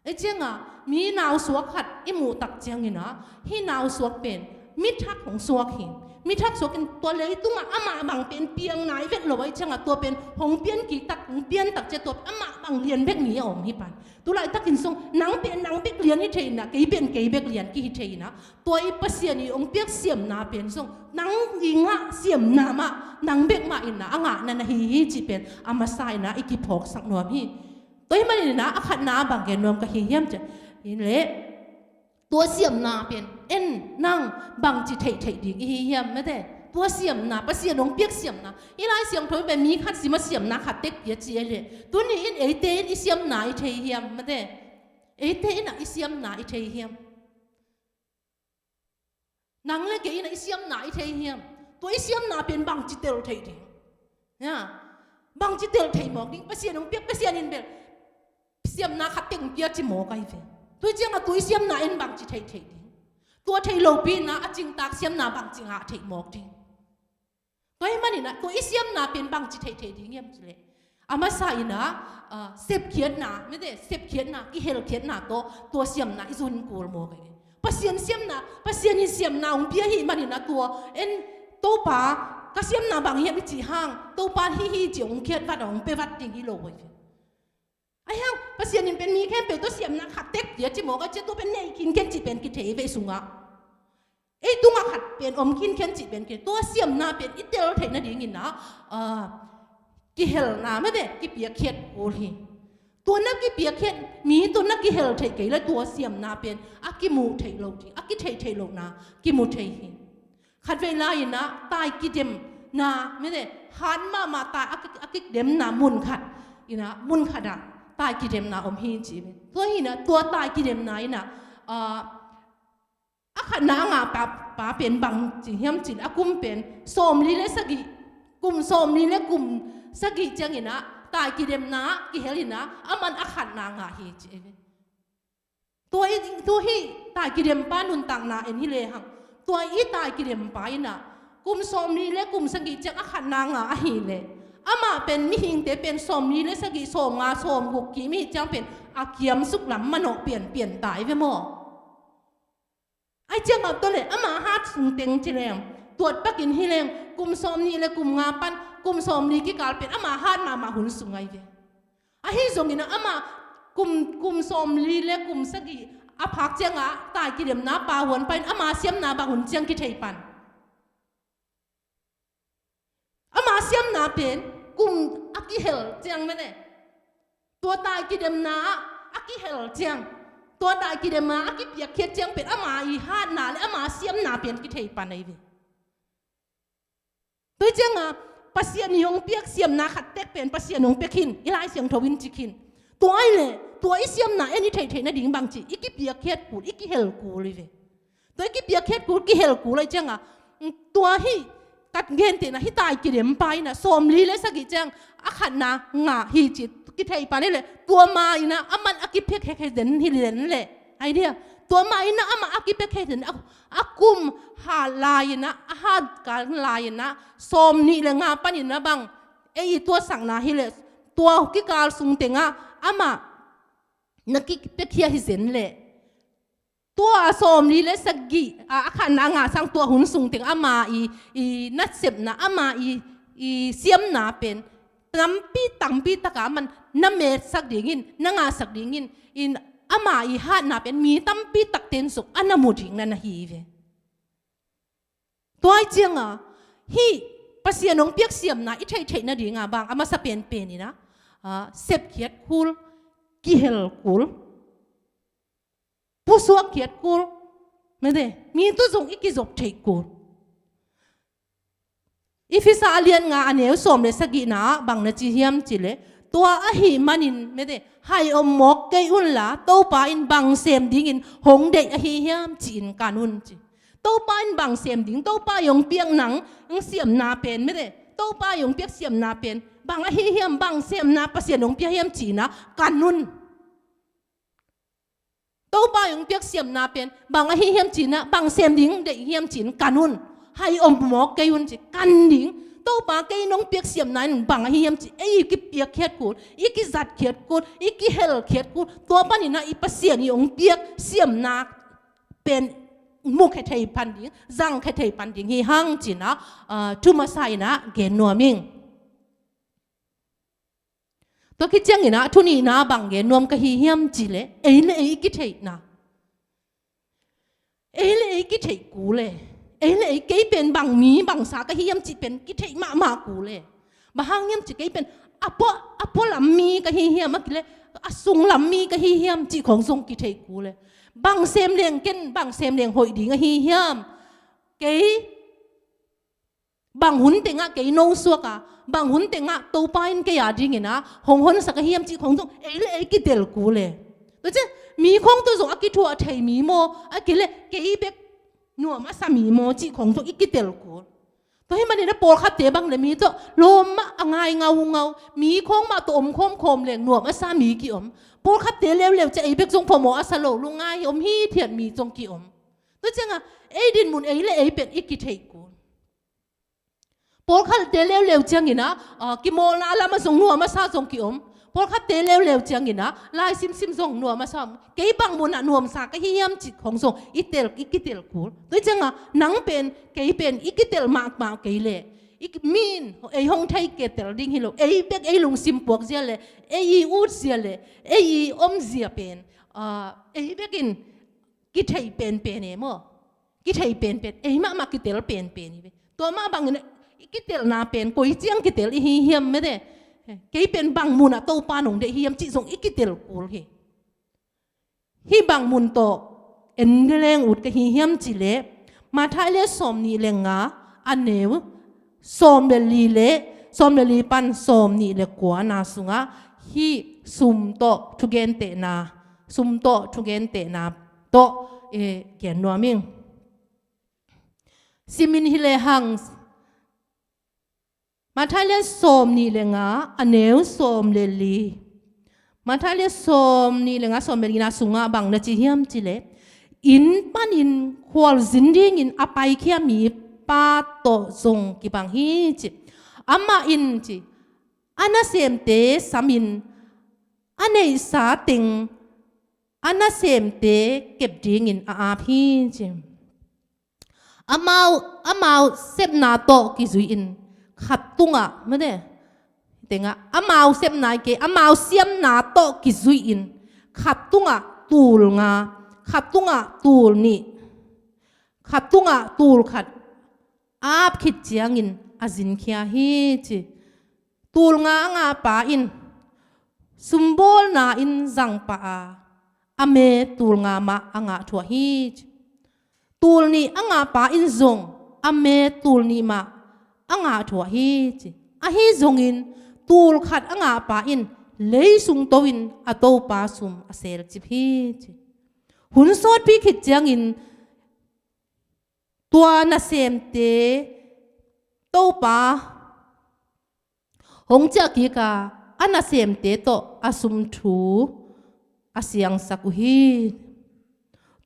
Ei ciangah mi nausuak khat i muh tak ciangin ah, hih nausuak pen mithak hong suak hi. Mithak suak in tua leitungah amah bang pen piang nai vet lo, ei ciangah tua pen hong pian kik tak, hong pian tak ciang tua pen amah bang lian bek mi a om hi pan. Tulaitakin zong nang pen nang bek lian hi thei in ah, kei pen kei bek lian kihi thei in ah, tua i Pasian i hong piak siamna pen zong nang i ngah siamna mah, nang bek mah in ah a ngahna na hi hi cih pen a masa in ah i kiphawksak nuam hi. Tua ahih manin ah a khatna ah bang gen nuam ka hi hiam cih leh, tua siamna pen en nang bangci theihtheih ding i hi hiam, mate? Tua siamna, Pasian hong piak siamna, i Lai Siangtho in pen mi khat sim a siamna khat tek pia ci ei leh, tuni in eite in i siamna i thei hiam, mate? Eite in ah i siamna i thei hiam? Nang le kei in ah i siamna i thei hiam? Tua i siamna pen bangci tel theih ding? Ya. Bangci tel theih mawk ding? Pasian hong piak, Pasian in bel siamna khat teng pia ci mawk ahi ve. Tua ciangah tua i siamna in bangci theih theih ding? Tua thei lopi in ah a cingtak siamna bangci ngah theih mawk ding? Tua ahih manin ah tua i siamna pen bangci theihtheih ding hiam cih leh, a masa in ah, ah, sepkhiatna, mate, sepkhiatna, kihelkhiatna tawh tua siamna i zon kul mawk ahi ve. Pasian siamna, Pasian in siamna hong pia ahih manin ah tua en, Topa, ka siamna bang hiam i cih hang, Topa in hih hi ci hong khiat vat, hong pia vat ding hi lo ahi ve. Ahi hang Pasian in pen mi khempeuh tawh siamna khat tek pia ci mawk a, cia tua pen nei khinkhen cih pen kithei ve sungah. Ei tungah khat pen om khinkhen cih pen kithei. Tua siamna pen i tel theih nadingin ah, ah, kihelna, mate, kipiakkhiat kul hi. Tua na kipiakkhiat, mi tua na kihel theih kei leh tua siamna pen a kimu theih loh ding, a kithei theih lohna kimu thei hi. Khatvei lai-in ah tai kidemna, mate, hat mahmah tai a ki, a kidemna mun khat in ah, mun khat ah tai kidemna om hi ci. Tua hi in ah, tua tai kidemna in ah, ah, a khatna a ngah pa, pa pen bangci hiam cih leh, a kum pen sawmli le sagih, kum sawmli le kum sagih ciangin ah tai kidemna ah kihel in ah, aman a khatna ngah hi ci. Tua i, tua hih tai kidempa nuntakna en hi lehang, tua i tai kidempa in ah kum sawmli le kum sagih ciang a khatna ngah ahih leh, amah pen mihingte pen sawmli le sagih, sawmnga, sawmguk kim ahih ciang pen a kiamsuk lam manawh pianpian tai ve maw? Ahih ciangah tua leh ama hat sung teng ci leng, tuat pakin hi leng, kum sawmnih le kum nga pan kum sawmli kikal pen ama hat mahmah hun sung ahi ve. Ahi zongin ah ama kum, kum sawmli le kum sagih a phak ciangah tai kidemna pa huan pan ama siamna bang hun ciang kithei pan. Ama siamna pen kum a kihel ciang, mate, tua tai kidemna ah a kihel ciang, tua tai kidemna a kipiakkhiat ciang pen ama i hatna le ama siamna pen kithei pan ahi ve. Tua ciangah Pasian i hong piak siamna khat tek pen Pasian hong piak hi in, i Lai Siangtho in ci hi in. Tua ahih leh tua i siamna en i theihtheih nading bangci, i kipiakkhiat kul, i kihel kul ahi ve. Tua i kipiakkhiat kul, kihel kul ahih ciangah, tua hih ka gentehna hih tai kidempa in ah sawmli le sagih ciang a khatna ngah hi ci kithei pan hi leh, tua ma in ah aman a kipiakkhiat den hi den leh, ahi dia, Tua mah in ah amah a kipiakhia hi in ah, a kum hat lai-in ah, a hat kal lai-in ah, sawmnih le nga panin ah bang ei i tuatsakna hi leh, tua kikal sung tengah amah na kipiakhia hi zen leh, tua sawmli le sagih, a, a khatna a ngah sang tua hun sung teng ama i, i nasepna, ama i, i siamna pen tampi, tampi taka aman na metsak dingin, na ngahsak dingin, in ama i hatna pen mi tampi takte in zong a na mu ding na na hi ve. Tua ahih ciangin, hih Pasian hong piak siamna i theihtheih nadingin bang a masa penpen in ah, a, sepkhiat kul, kihel kul, pusuak khiat kul, mete, mi tawh zong i kizop theih kul. Efesa a lian nga a neu sawm le sagihna ah bang na ci hiam cih leh, tua ahih manin, mete, hai om mawk kei unla, Topa in bang sem dingin hong deih ahi hiam ci-in kan un ci. Topa in bang sem ding, Topa i hong piak nang, hong siamna pen, mete, Topa i hong piak siamna pen bang ahi hiam, bang siamna Pasian hong piak hiam ci-in ah kan un. Topa i hong piak siamna pen bang ahi hiam ci-in ah, bang sem ding deih hiam ci-in kan un. Hai om mawk kei un ci, kan ding. Topa, kei nong piak siamna in bang ahi hiam ci, ei i kipiakkhiat kul, i kizatkhiat kul, i kihelkhiat kul. Tua panin ah i Pasian i hong piak siamna pen mukhia thei pan ding, zangkhia thei pan ding hi hang ci-in ah, ah, thu masa in ah gen nuam ing. Tua khit ciangin ah, thu nihna bang gen nuam ka hi hiam cih leh, ei le ei kitheihna. Ei le ei kitheih kul e. Ei le ei, kei pen bang mi, bang sa ka hi hiam cih pen kitheih mahmah kul e. Bang hang hiam cih kei pen a pua, a pua lam mi ka hi hiam, a kile a sung lam mi ka hi hiam cih khong zong kitheih kul e. Bang sem leng ken, bang sem leng hoih ding ahi hiam. Kei bang hun tengah kei nosuak a, bang hun tengah Topa in kei a dingin ah hong honsak ahi hiam cih khong zong ei le ei kitel kul e. Tua ciang mi khong tawh zong a kithuah thei mi maw, a kile kei bek nuam a sa mi maw cih khong zong i kitel kul. Tua hih manin ah pawlkhatte bang le mi tawh lawm mah a ngai ngaungau, mi khong mah tawh om khawmkhawm leng nuam a sa mi ki-om. Pawlkhatte leuleu ciang ei bek zong phamawh a sa lo, lungngai om hithiat mi zong ki-om. Tua ciangah ei dinmun ei le ei pen i kitheih kul. Pawlkhatte leuleu ciangin ah, ah, kimawlna lamah zong nuam a sa zong ki-om. Pawlkhatte leuleu ciangin ah lai simsim zong nuam a sa om. Kei bang munah nuamsa ka hi hiam cih khong zong i tel, i kitel kul. Tua ciangah nang pen, kei pen i kitel mahmah kei leh, i ki-, mi in ei hong thei kitel ding hi lo. Ei bek ei lungsim puak zia leh, ei i ut zia leh, ei i om zia pen, ah, ei bek in kitheih penpen e maw. Kitheih penpen, ei mahmah kitel penpen hi ve. Tua mah bangin i kitelna pen koi ciang kitel i hi hiam, mete. Kei pen bang munah Topa nong deih hiam cih zong i kitel kul hi. Hih bang mun tawh en leng ut ka hi hiam cih leh, Matthai lian sawmnih le nga a neu sawm le li le, sawm le li pan sawmnih le kuana sungah hih sum tawh thugentehna, sum tawh thugentehna tawh, eh, gen nuam ing. Simin hi lehang, Matthai lian sawmnih le nga a neu sawm le li. Matthai lian sawmnih le nga sawm le lina sungah bang na ci hiam cih leh, inn panin khualzin dingin a paikhia mipa tawh zong kibang hi ci. Amah in ci, a nasemte samin, a neihsa teng a nasemte kep dingin a ap hi ci. Amau, amau sepna tawh kizui-in khat tungah, mete, tengah, amau sepna kei, amau siamna tawh kizui-in khat tungah tul nga, khat tungah tul nih, khat tungah tul khat a ap khit ciangin a zinkhia hi ci. Tul nga a ngahpa in sumbawlna in zangpah a, a me tul nga mah a ngah thuah hi ci. Tul nih a ngahpa in zong a me tul nih mah a ngah thuah hi ci. Ahi zongin tul khat a ngahpa in leisung to-in a topa sum a selcip hi ci. Hun sawtpi khit ciangin tua nasemte topa hong ciah kik a, a nasemte tawh a sum thu a siangsak uh hi.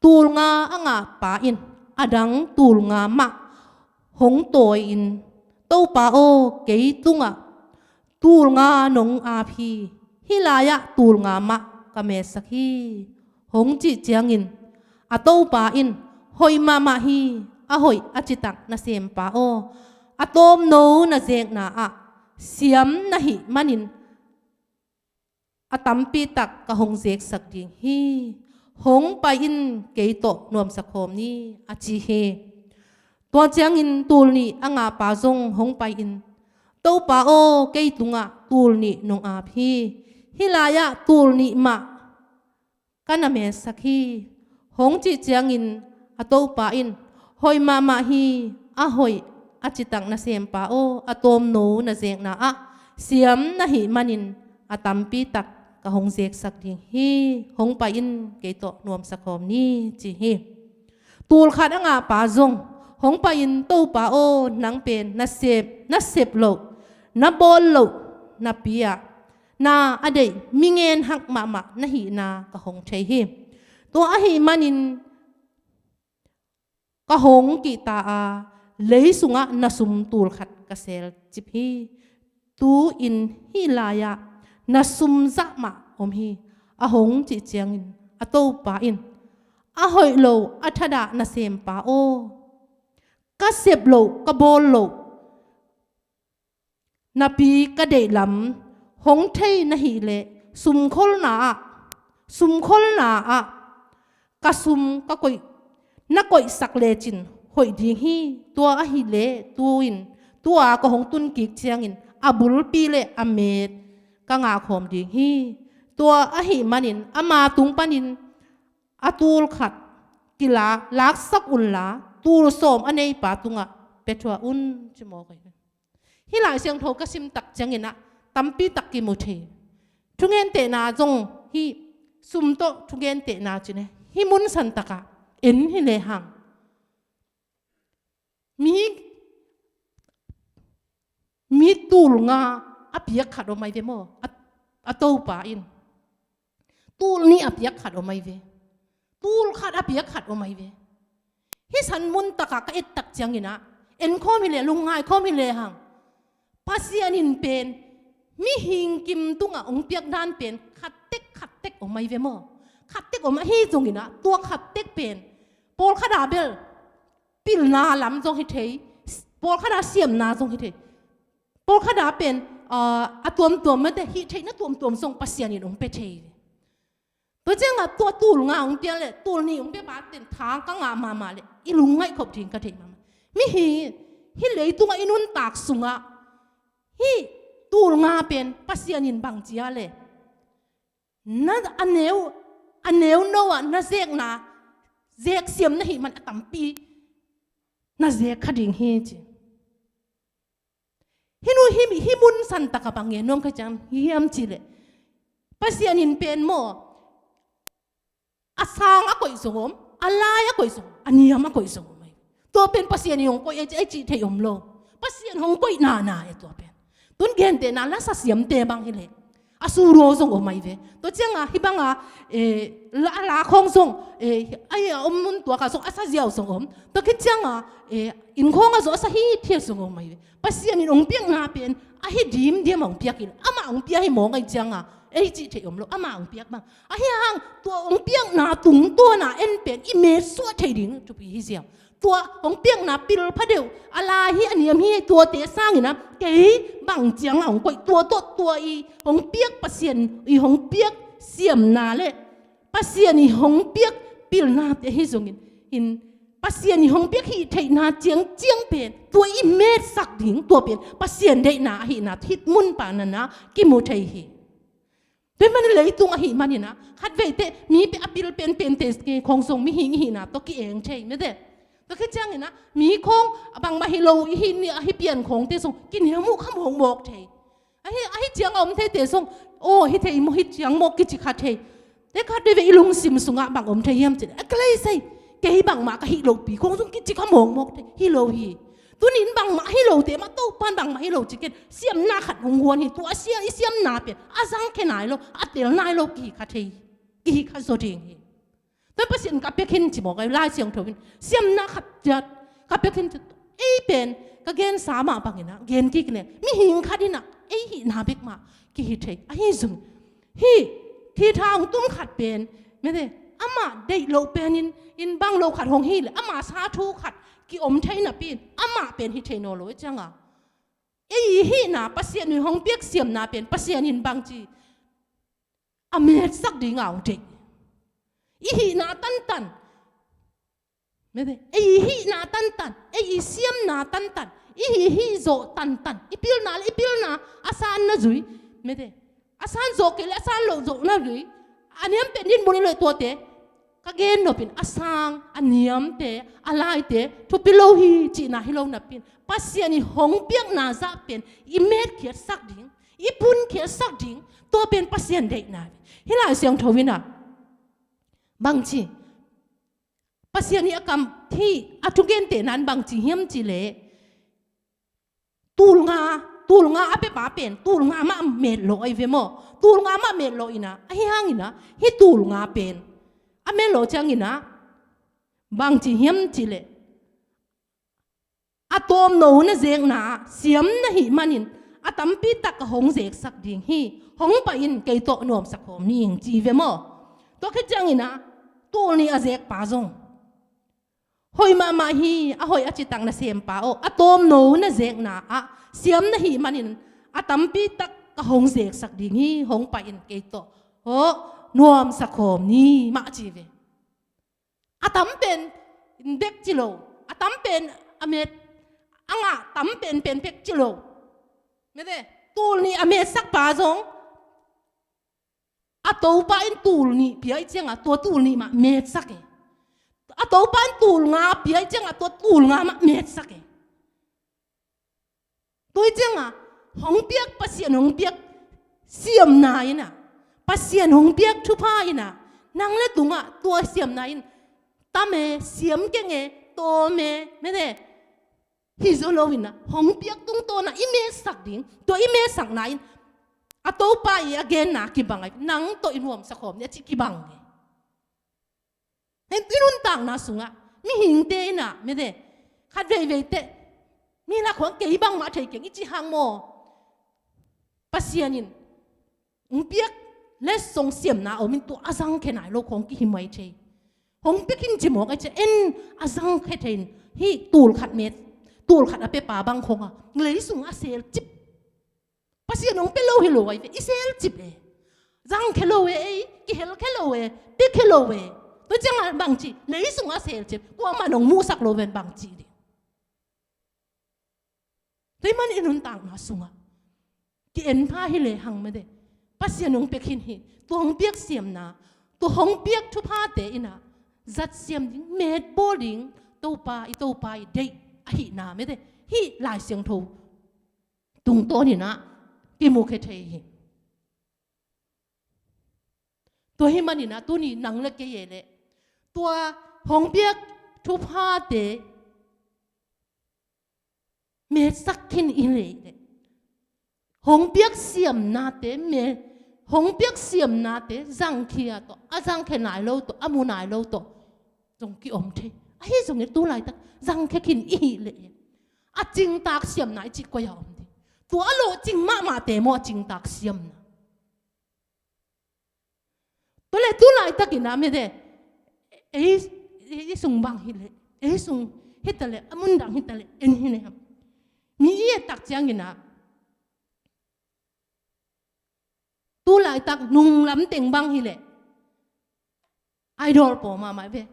Tul nga a ngahpa in a dang tul nga mah hong tawi-in, "Topa aw, kei tungah tul nga nong ap hi. Hih lai-ah tul nga mah ka metsak hi," hong cih ciangin a topa in, "Hoih mahmah hi, a hoih a citak nasempa aw. A tawmno na zekna ah siam na hih manin a tampi tak ka hong zeksak ding hi. Hong pai in, kei tawh nuamsa khawm ni," a ci hi. Tua ciangin tul nih a ngahpa zong hong pai-in, "Topa aw, kei tungah tul nih nong ap hi. Hih lai-ah tul nih mah ka na metsak hi," hong cih ciangin a topa in, "Hoih mahmah hi, a hoih a citak nasempa aw, a tawmno na zekna ah siam na hih manin a tampi tak ka hong zeksak ding hi. Hong pai in, kei tawh nuamsa khawm ni," ci hi. Tul khat a ngahpa zong hong pai-in, "Topa aw, nang pen na sep, na sep loh, na bawl loh napi-ah na a deih mi ngen hak mahmah na hihna ka hong thei hi. Tua ahih manin ka hong kihta a, lei sungah na sum tul khat ka selcip hi. Tu-in hih lai-ah na sum zah mah om hi," a hong cih ciangin a topa in, "A hoih lo, a thadah nasempa aw, ka sep loh, ka bawl loh napi ka deih lam hong thei na hih leh, sumkholna ah, sumkholna ah ka sum ka koih, na koihsak lecin hoih ding hi. Tua ahih leh tu-in, tu-a ka hong tun kik ciangin a bulpi le a met ka ngah khawm ding hi. Tua ahih manin ama tung panin a tul khat kila, laksak unla, tul sawm a neipa tungah pia thuah un," ci mawk hi. Hih Lai Siangtho ka sim tak ciangin ah tampi tak kimu thei. Thungentehna zong hi, sum tawh thungentehna cih leh, hih mun san takah en hi lehang, mi, mi tul nga a piak khat om ahi ve maw? A, a topa in tul nih a piak khat om ahi ve. Tul khat a piak khat om ahi ve. Hih san mun takah ka et tak ciangin ah, en khawm hi leh, lungngai khawm hi lehang, Pasian in pen mihing kim tungah hong piak dan pen khat tek, khat tek om ahi ve maw? Khat tek om ahi zongin ah, tua khat tek pen pawlkhat a bel pilna lam zong hi thei, pawlkhat a siamna zong hi thei. Pawlkhat a pen, ah, a tuamtuam mate, hih theihna tuamtuam zong Pasian in hong pia thei. Tua ciangah tua tul nga hong pia le tul nih hong pia pa ten tha ka ngah mahmah le i lungngaih khop ding ka thei mahmah. Mihing, hih leitungah i nuntak sungah hih tul nga pen Pasian in bang ci a le, na a neu, a neu no ah na zekna, zek siam na hih man a tampi na zek kha ding hi ci. Hih nu, hih, hih mun san takah bang ngen nuam ka hiam cih leh, Pasian in pen maw, a sang a koih zong om, a lai a koih zong om, a niam a koih zong om ahi. Tua pen Pasian in hong koih ahi, ahi cih theih om lo. Pasian hong koih nana e tua pen. Tun gentehna lasa siamte bang hi leh, a suraw zong om ahi ve. Tua ciangah hih bangah, eh, la, a la khawng zong, eh, a om mun tuakah zong a sa ziau zong om. Tua khit ciangah, eh, inn khawngah zong a sa hithiat zong om ahi ve. Pasian in hong piakna pen a hi dimdiam hong piak hi lo. Amah hong pia hi mawk ahi ciangah, ei cih theih om lo, amah hong piak bang. Ahi hang tua hong piakna tungtawna en pen i metsuah thei ding thupi hi ziau. Tua hong piakna pil pha deuh, a lai hi, a niam hi, tuate sangin ah kei bang ciangah hong koih, tua tawh tua i hong piak Pasian i hong piak siamna le Pasian i hong piak pilnate hi zongin, in Pasian i hong piak hih theihna ciangciang pen tua i metsak ding, tua pen Pasian deihna ahihna hih mun panana kimu thei hi. Tua hi manin leitung ahih manin ah, khat veite mi pen a pil penpente khawng zong mihing ihihna tawh ki-eng thei mete. Tua khit ciangin ah mi khawng bangmah hi lo ihih ni, ahi pian khawngte zong kineu muh kha mawkmawk thei. Ahi, ahi ciang a om theite zong, aw, hi thei maw, hi ciang maw kici kha thei. Te khat veve i lungsim sungah bang om thei hiam cih leh, a ka lei sei, kei bangmah ka hih lopi khawng zong kici kha mawkmawk thei, hi lo hi. Tunin bangmah hi lote mah Topan bangmah hi lo ci ken, siamna khat hong guan hi, tua sia, i siamna pen a zangkhia nai lo, a tel nai lo kihi kha thei, kihi kha zaw ding hi. Tua Pasian ka pia khin ci mawk a, Lai Siangtho in siamna khat ciat ka pia khin ci. Ei pen ka gensa mah bangin ah gen kik leng, mihing khat in ah ei hihna bek mah kihi thei. Ahi zong hih thitha hong tung khat pen, mete, amah deih loh pen in, in bang lo khat hong hi leh, amah sa thu khat kiom thei napi in, amah pen hi thei nawn lo i cianga, ei i hihna, Pasian in hong piak siamna pen Pasian in bangci a metsak ding a hong deih. I hihna tantan, mete, ei i hihna tantan, ei i siamna tantan, i hih hih zawh tantan, i pilna le i pilna a sanna zui, mete, a san zawh kei le a san loh zawhna zui, a niam pen dinmun i loh tuate ka gen nopin a sang, a niamte, a laite thupi lo hi cihna hi lo napi in, Pasian i hong piakna zah pen i metkhiatsak ding, i punkhiatsak ding, tua pen Pasian deihna hi. Lai Siangtho in ah bangci, Pasian i a kam, hih a thugente nan bangci hiam cih leh, tul nga, tul nga a pepa pen tul nga mah metlawh ahi ve maw? Tul nga mah metlawh in ah, ahi hangin ah hih tul nga pen a metlawh ciangin ah bangci hiam cih leh, a tawmno na zekna ah siam na hih manin a tampi tak ka hong zeksak ding hi. Hong pai in, kei tawh nuamsa khawm ni ing, ci ve maw? Tua khit ciangin ah tul nih a zekpa zong, hoih mahmah hi, a hoih a citak nasempa aw, a tawmno na zekna ah siam na hih manin a tampi tak ka hong zeksak ding hi. Hong pai in, kei tawh, aw, nuamsa khawm ni mah, ci ve. A tam pen bek ci lo, a tam pen a met, a ngah tam pen pen bek ci lo. Mete, tul nih a metsakpa zong, a topa in tul nih pia i cianga tua tul nih mah metsak e. A topa in tul nga pia i cianga tua tul nga mah metsak e. Tua i cianga hong piak, Pasian hong piak siamna in ah, Pasian hong piak thupha in ah, nang le tungah tua siamna in tam e, siam keng e, tawm e, mete, hi zo lo in ah, hong piak tungtawn ah i metsak ding, tua i metsakna in a topa i a genna kibang a, nang tawh i nuamsa khawm ni a cih kibang e. Hih i nuntakna sungah mihingte in ah, mete, khat veivei teh mi lak khawng kei bangmah thei keng i cih hang maw? Pasian in hong piak leh zong siamna om in, tua a zangkhia nai lo khawng kihi mai thei. Hong piak in ci mawk a, ci en a zangkhia thei in, hih tul khat met, tul khat a pepa bang khawng a lei sungah a selcip. Pasian hong pia lo hi lo ahi ve, i selcip e. Zangkhia lo e, ei, kihelkhia lo e, piakhia lo e. Tua ciangah bangci, lei sungah a selcip, kuamah in hong muhsak lo ven bangci ding. Tua ahih manin i nuntakna sungah ki-en pha hi lehang, mete, Pasian hong pia khin hi. Tua hong piak siamna, tua hong piak thuphate in ah zat siam ding, metbawl ding, Topa, i Topa i deih ahihna, mete, hih Lai Siangtho tungtawn in ah kimukhia thei hi. Tua ahih manin ah tuni nang le kei e leh tua hong piak thuphate metsak khin i hi leh, hong piak siamnate me, hong piak siamnate zangkhia tawh, a zangkhia nai lo tawh, a mu nai lo tawh zong kiom thei. Ahi zongin tu laitak zangkhia khin i hi leh, a cingtak siamna i cih koi-ah om ding? Tua a lawhcing mahmahte maw a cingtak siamna? Tua leh tu laitakin ah, mete, ei, ei sung bang hi leh, ei sung hi ta leh, a mun dang hi ta leh, en hi leh, mi i et tak ciangin ah, tu laitak nunglam teng bang hi leh, Idol pawl mahmah ve.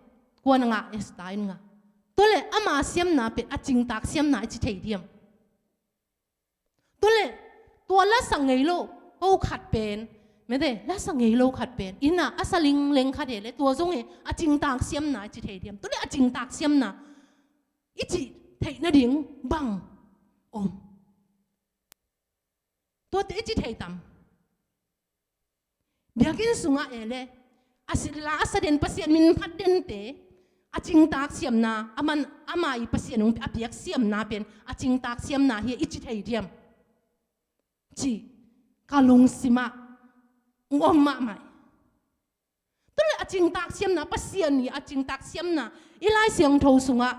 Kuan a ngah, Esther in ngah. Tua leh ama siamna pen a cingtak siamna i ci thei diam? Tua leh tua lasa ngei lo, ho khat pen, mete, lasa ngei lo khat pen in ah a sa lingleng khat e leh, tua zong e, a cingtak siamna i ci thei diam? Tua leh a cingtak siamna i cih theih nading bang om? Tuate i ci thei tam? Biakinn sungah e leh, a si, la a sa den, Pasian min phat dente, a cingtak siamna, a man, ama i Pasian hong a piak siamna pen a cingtak siamna hi a i ci thei diam? Cih ka lungsimah hong om mahmah. Tua leh A cingtak siamna, Pasian i a cingtak siamna i Lai Siangtho sungah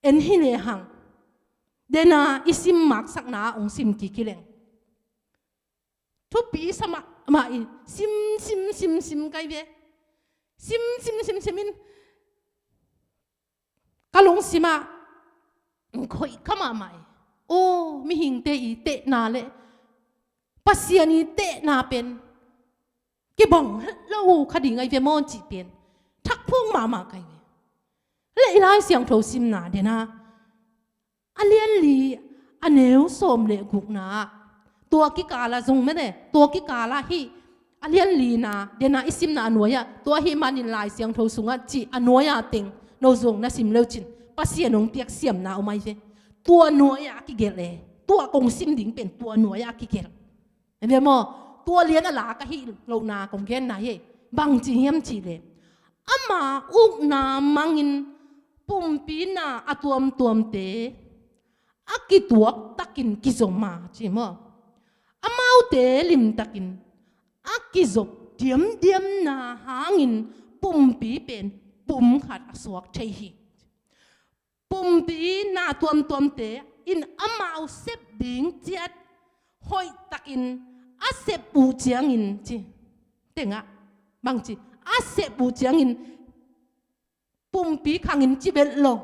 en hi lehang, dena i sim maksakna ah hong sim kik hi leng, thupi sa mahmah in sim, sim, sim, sim kai ve. Sim, sim, sim, sim in ka lungsim ah khoih kha mahmah hi. Aw, mihingte i tehna le Pasian i tehna pen kibang het lo kha ding ahi ve maw cih pen thak phung mahmah kai ve. Le i Lai Siangtho simna dena a lian li a neu sawm le gukna ah, tua kikal ah zong mene, tua kikal ah hih a lian lina dena i simna a nuai ah, tua ahih manin Lai Siangtho sungah cih a nuai ah teng no zong na sim leucin Pasian hong piak siamna om ahi ve. Tua nuai ah a kigelh e. Tua kong sim ding pen tua nuai ah a kigelh. Ahi ve maw? Tua lian a lak ahih lohna kong genna hi. Bangci hiam cih leh, ama ukna mangin pumpi na a tuamtuamte a kituak takin kizom a, ci maw? Amaute limtakin a kizop diamdiamna hangin pumpi pen pum khat a suak thei hi. Pumpi na tuamtuamte in amau sep ding ciat hoihtakin a sep uh ciangin, ci. Tengah bangci, a sep uh ciangin pumpi khangin ci vet lo.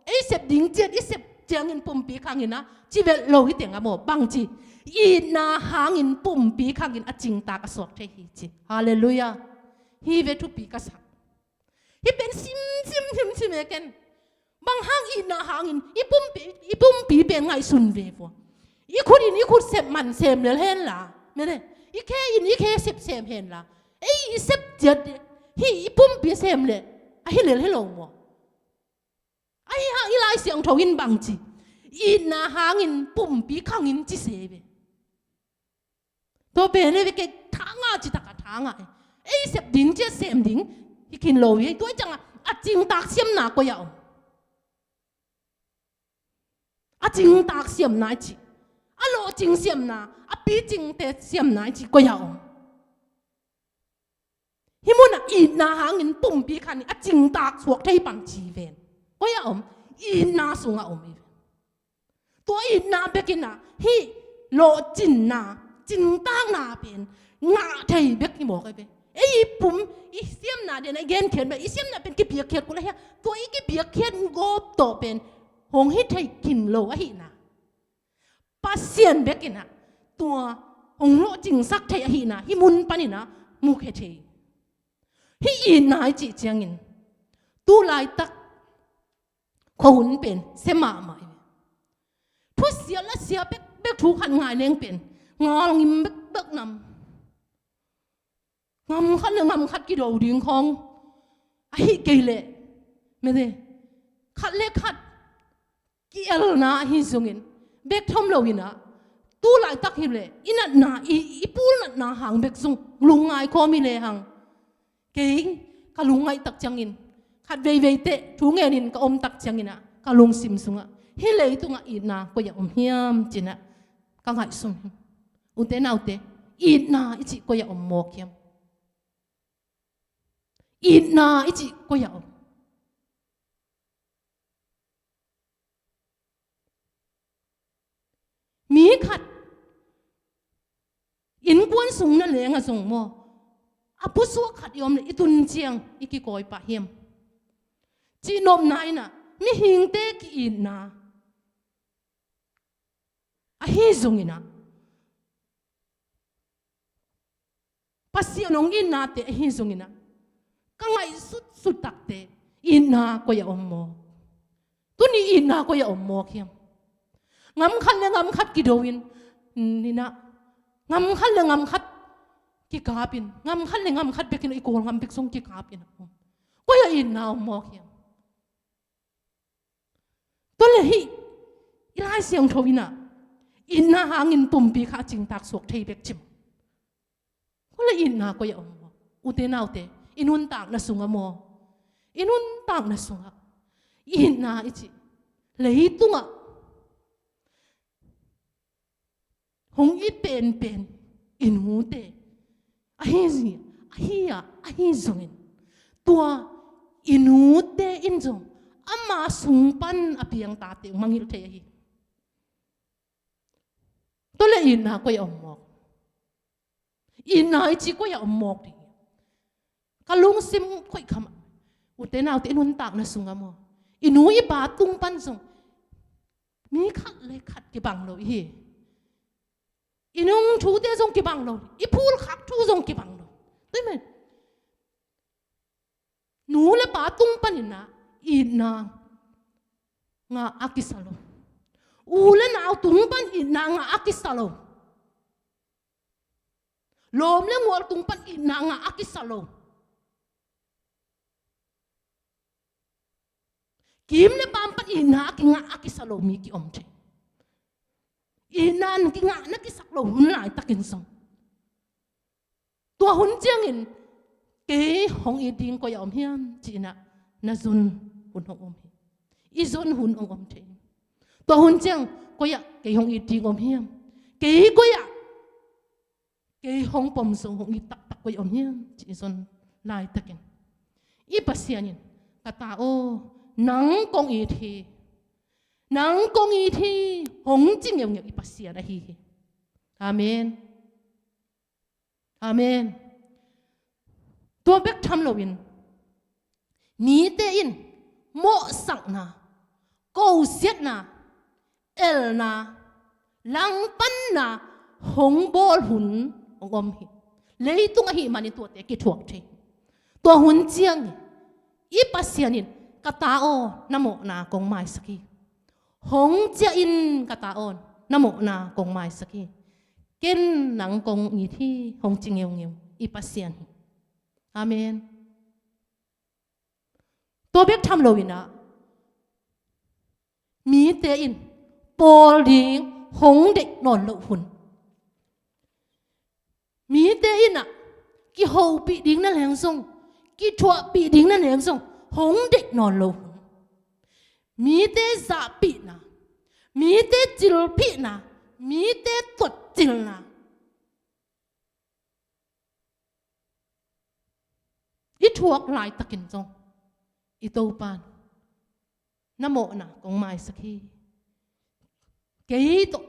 Ei sep ding ciat i sep ciangin pumpi khangin a ci vet lo hi tengah maw? Bangci, itna hangin pumpi khangin a cingtak a suak thei hi, ci. Halleluiah. Hi ve, thupi ka sak. Hih pen sim, sim, sim, sim e ken. Bang hang itna hangin i pumpi, i pumpi pen ngaihsun ve vua. I khut in i khut sep man sem lel hen la, mene, i khe in i khe sep sem hen la, ei i sep ciat hih i pumpi sem leh ahi lel hi lo maw? Ahi hang i Lai Siangtho in bangci, itna hangin pumpi khangin ci se ve. Tua pen hi ve, kei thangah citak a thangah e. Ei sep ding ciat sem ding hi khin lo hi. Tua ciangah a cingtak siamna koi-ah om? A cingtak siamna i cih, a lawhcing siamna, a picingte siamna i cih koi-ah om? Hih munah itna hangin pumpi khan a cingtak suak thei bangci ven? Koi-ah om? Itna sungah om hi ve. Tua itna bekin ah hih lawhcinna, cingtakna pen ngah thei bek hi mawk ahi ve. Ei i pum, i siamna dena i genkhiat bek, i siamna pen kipiakkhiat kul ahi a, tua i kipiakkhiat gawp tawh pen hong hi thei khin lo ahihna, Pasian bekin ah tua hong lawhcingsak thei ahihna hih mun panin ah mukhia thei. Hih itna i cih ciangin tu laitak khuahun pen sia mahmah hi. Thusia la sia bekbek, thu khat ngai leng pen ngal ngim bekbek nam. Ngam khat le ngam khat kido ding khawng ahih kei leh, mete, khat le khat ki-elna ahi zongin bek thawm loin ah tu laitak hi leh i natna, i, i pul natna hang bek zong lungngai khawm hi lehang, kei ka lungngaih tak ciangin, khat veivei teh thu ngenin ka om tak ciangin ah ka lungsim sungah hih leitungah itna koi-ah om hiam ci-in ah ka ngaihsun hi. Ute naute, itna i cih koi-ah om mawk hiam? Itna i cih koi-ah om? Mi khat innkuan sung na leng ah zong maw, a pusuak khat i om leh i tun ciang i kikawi pah hiam? Cihnopna in ah mihingte ki-itna ahi zongin ah, Pasian hong itnate ahi zongin ah, ka ngaihsutsut takte itna koi-ah om mawk? Tuni itna koi-ah om mawk hiam? Ngam khat le ngam khat kido in, in ah, ngam khat le ngam khat kikap in, ngam khat le ngam khat bekin i Kawl ngam bek zong kikap in ah, koi-ah itna om mawk hiam? Tua leh hih i Lai Siangtho in ah itna hangin pumpi kha a cingtak suak thei bek ci maw? Koi-ah itna koi-ah om maw? Ute naute, i nuntakna sungah maw, i nuntakna sungah itna i cih leitungah hong it penpen i nute ahi zongin, Ahi a, ahi zongin tua i nute in zong ama sung pan a piang tate uh mangngilh thei ahi. Tua leh itna koi a om mawk? Itna i cih koi a om mawk ding? Ka lungsim khoih kha mah. Ute naute, i nuntakna sungah maw, i nu i pa tung pan zong mi khat le khat kibang lo i hi. I nung thute zong kibang lo, i phulkhak thu zong kibang lo. Tua ahih manin nu le pa tung panin ah itna ngah a kisa lo. U le nau tung pan itna ngah a kisa lo. Lawm le ngual tung pan itna ngah a kisa lo. Kim le paam pan itna a kingah a kisa lo mi ki-om thei. Itna na kingah na kisak lo hun laitakin zong, tua hun ciangin kei hong it ding koi a om hiam ci-in ah na zon hun hong om hi. I zon hun hong om thei. Tua hun ciang koi ah kei hong it ding om hiam? Kei koi ah kei hong pom zo hong it taktak koi om hiam ci-in zon laitakin, i Pasian in, ka ta aw, nang kong it hi, nang kong it hi, hong ci ngeungeu i Pasian ahi hi. Amen. Amen. Tua bek tham loin mite in mawhsakna, kosiatna, elna, langpanna hong bawl hun hong om hi. Leitung ahih manin tuate kithuak thei. Tua hun ciangin i Pasian in, ka ta aw, na mawhna kong maisak hi. Hong ciah in, ka ta aw, na mawhna kong maisak hi. Ken nang kong it hi, hong ci ngeungeu i Pasian hi. Amen. Tua bek tham loin ah mite in pawl ding hong deih nawn loh hun, mite in ah kihopih ding na leng zong, kithuahpih ding na leng zong hong deih nawn loh hun, mite zahpihna, mite cilphihna, mite tuatcilna i thuak laitakin zong, i Topa in, na mawhna kong maisak hi. Kei tawh,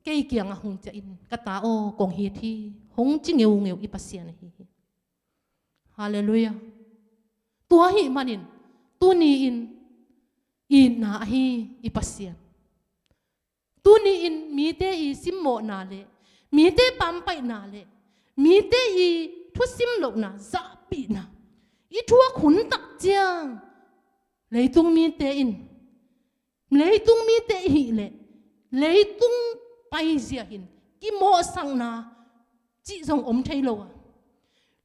kei kiangah hong ciah in, ka ta aw, kong it hi, hong ci ngeungeu i Pasian ahi hi. Halleluiah. Tua ahih manin tuni-in itna ahi i Pasian. Tuni-in mite i simmawhna le mite pampaihna le mite i thusim lohna, zahpihna i thuak hun tak ciang, leitung mite in, leitung mite i hih leh leitung paizia in kimawhsakna cih zong om thei lo a,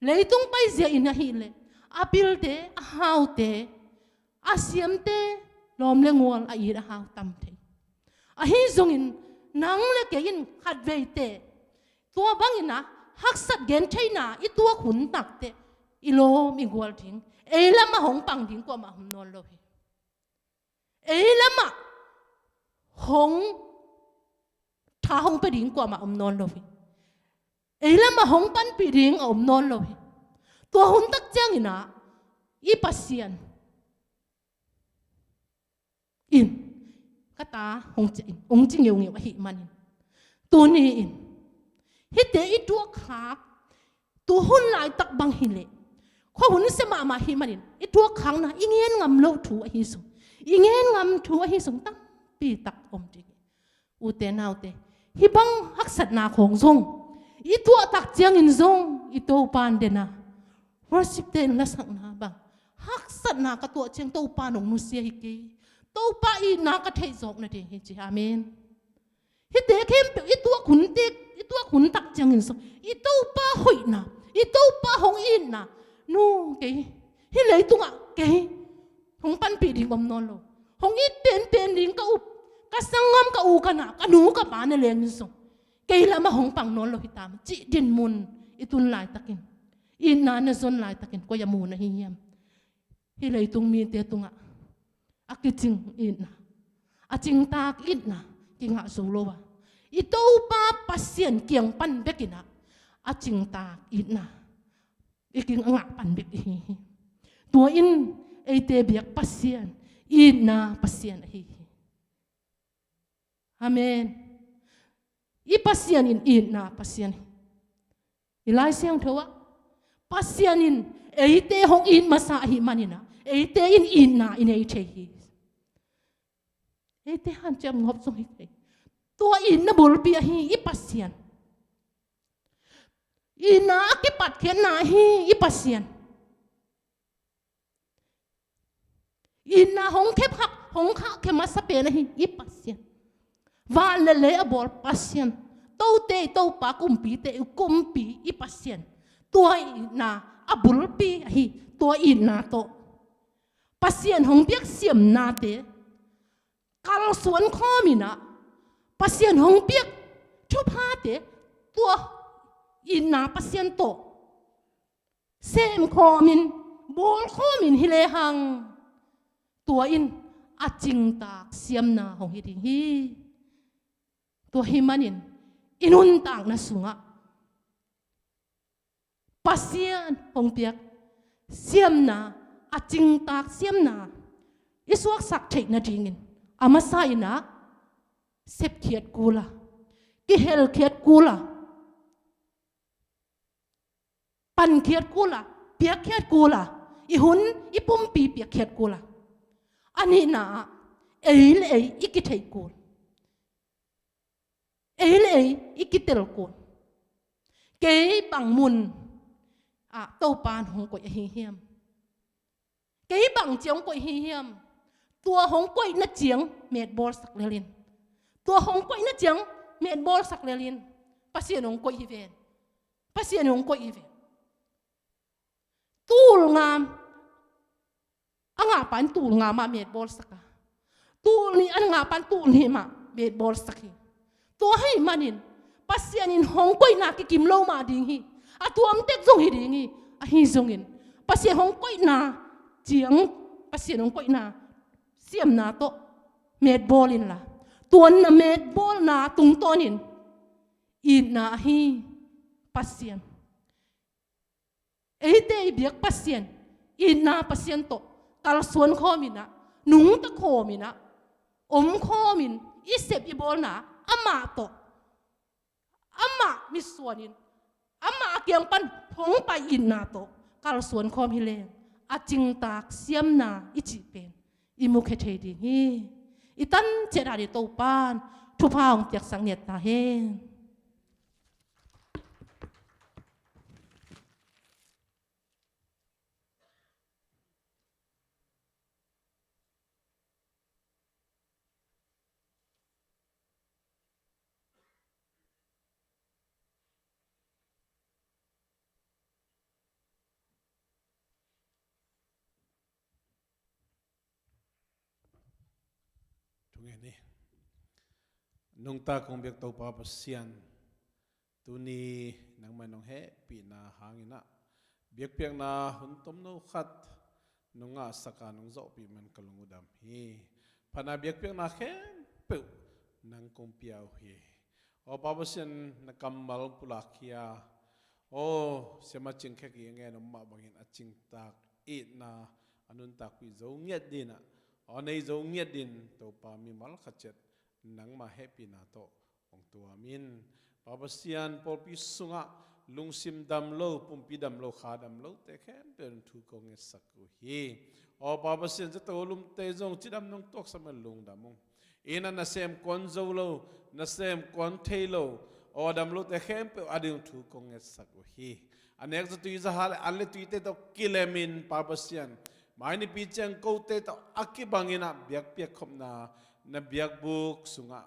leitung paizia in ahih leh a pilte, a haute, a siamte, lawm le ngual a it a hau tam thei. Ahi zongin nang le kei in khatveite tua bangin ah haksat gentheihna i tuak hun tak teh i lawm i gual ding, ei lamah hong pang ding kuamah om nawn lo hi. Ei lamah hong tha hong pia ding kuamah om nawn lo hi. Ei lamah hong panpih ding a om nawn lo hi. Tua hun tak ciangin ah i Pasian in, ka ta, hong ci in, hong ci ngeungeu ahih manin, tuni-in hihte i tuakkhak, tu hun laitak bang hi leh khua hun sia mahmah ahih manin i tuakkhakna i ngen ngam loh thu ahi zong, i ngen ngam thu ahi zong tampi tak om ding hi. Ute naute, hih bang haksatna khawng zong i tuah tak ciangin zong i Topa in den a, worship te in lasakna bang, haksatna ka tuah ciang Topa in hong nusia hi kei, Topa itna ka theih zawk nading hi ci. Amen. Hihte khempeuh i tuak hun te, i tuak hun tak ciangin zong i Topa hoihna, i Topa hong itna, nu, kei hih leitungah kei hong panpih ding om nawn lo, hong it penpen ding ka u, ka sanggam, ka u, ka nau, ka nu, ka pa na leng in zong kei lamah hong pang nawn lo hi tam cih dinmun i tun laitakin, itna na zon laitakin koi a mu na hi hiam? Hih leitung mite tungah a kicing itna, a cingtak itna kingah zo lo a, i Topa Pasian kiang pan bekin ah a cingtak itna i ging a ngah pan bek i hi hi. Tua in eite biak Pasian, itna Pasian ahi hi. Amen. I Pasian in itna Pasian hi. I Lai Siangtho ah Pasian in eite hong it masa ahih manin ah eite in itna i nei thei hi. Eite hanciam ngawp zong hi thei. Tua itna bulpi ahi i Pasian. Itna a kipatkhiatna ahi i Pasian. Itna hong khep hak, hong khah khia masa pen ahi i Pasian. Van le lei a bawl Pasian. Tote i Topa, kumpite i Kumpi i Pasian. Tua itna a bulpi ahi, tua itna tawh Pasian hong biak siamnate kalsuan khawm in ah, Pasian hong biak thuphate tua itna Pasian tawh sem khawm in, bawl khawm in hi lehang, tua in a cingtak siamna hong hi ding hi. Tua hih manin i nuntakna sungah Pasian hong piak siamna, a cingtak siamna i suaksak theih nadingin a masa in ah sepkhiat kul a, kihelkhiat kul a, pankhiat kul a, piakkhiat kul a, i hun i pumpi piakkhiat kul a, a nihna ah ei le ei i kitheih kul. Ei le ei i kitel kul. Kei bang mun ah Topa in hong koih ahi hiam? Kei bang ciang hong koih ahi hiam? Tua hong koihna ciang metbawlsak lel in. Tua hong koihna ciang metbawlsak lel in. Pasian hong koih hi ven. Pasian hong koih hi ven. Tul nga a ngahpa in tul nga mah metbawlsak a, tul nih a ngahpa in tul nih mah metbawlsak hi. Tua ahih manin Pasian in hong koihna kikim lo mah ding hi. A tuamtek zong hi ding hi. Ahi zongin Pasian hong koihna ciang, Pasian hong koihna siamna tawh metbawl inla, tua na metbawlna tungtawnin itna ahi Pasian, eite i biak Pasian, itna Pasian tawh kalsuan khawm in ah, nungta khawm in ah, om khawm in i sep i bawlna amah tawh, amah mitsuan in, amah a kiang pan hong pai itna tawh kalsuan khawm hi leng, a cingtak siamna i cih pen i mukhia thei ding hi. I tan ciat a ding Topan thupha hong piaksak ngiat ta hen. Thungen hi. Nungta kong biak Topa Pasian, tuni nangmah in hong hehpihna hangin ah, biakpiakna hun tomno khat nong ngahsak a, nong zawhpih man ka lung uh dam hi. Phatna biakpiakna khempeuh nang kong pia uh hi. Aw Pa Pasian, na kammal pulak hi a, aw Siama Cing Khe Ging a ngen om mah bangin a cingtak itna a nuntakpih zo ngiat dingin ah, aw nei zo ngiat dingin Topa, mimal khat ciat nangmah hehpihna tawh hong tuam in. Pa Pasian, pawlpi sungah lungsim dam lo, pumpi dam lo, kha dam lote khempeuh ading thu kong ngetsak uh hi. Aw Pa Pasian, zato lumte zong cidam nong tuaksak man lungdam ung. Inn ah nasem kuan zo lo, nasem kuan thei lo, aw dam lote khempeuh ading thu kong ngetsak uh hi. A nek zatui, zaha le an le tuite tawh kilemin Pa Pasian, mai nipi ciang kote tawh a kibangin ah biakpiak khopna na biakbuk sungah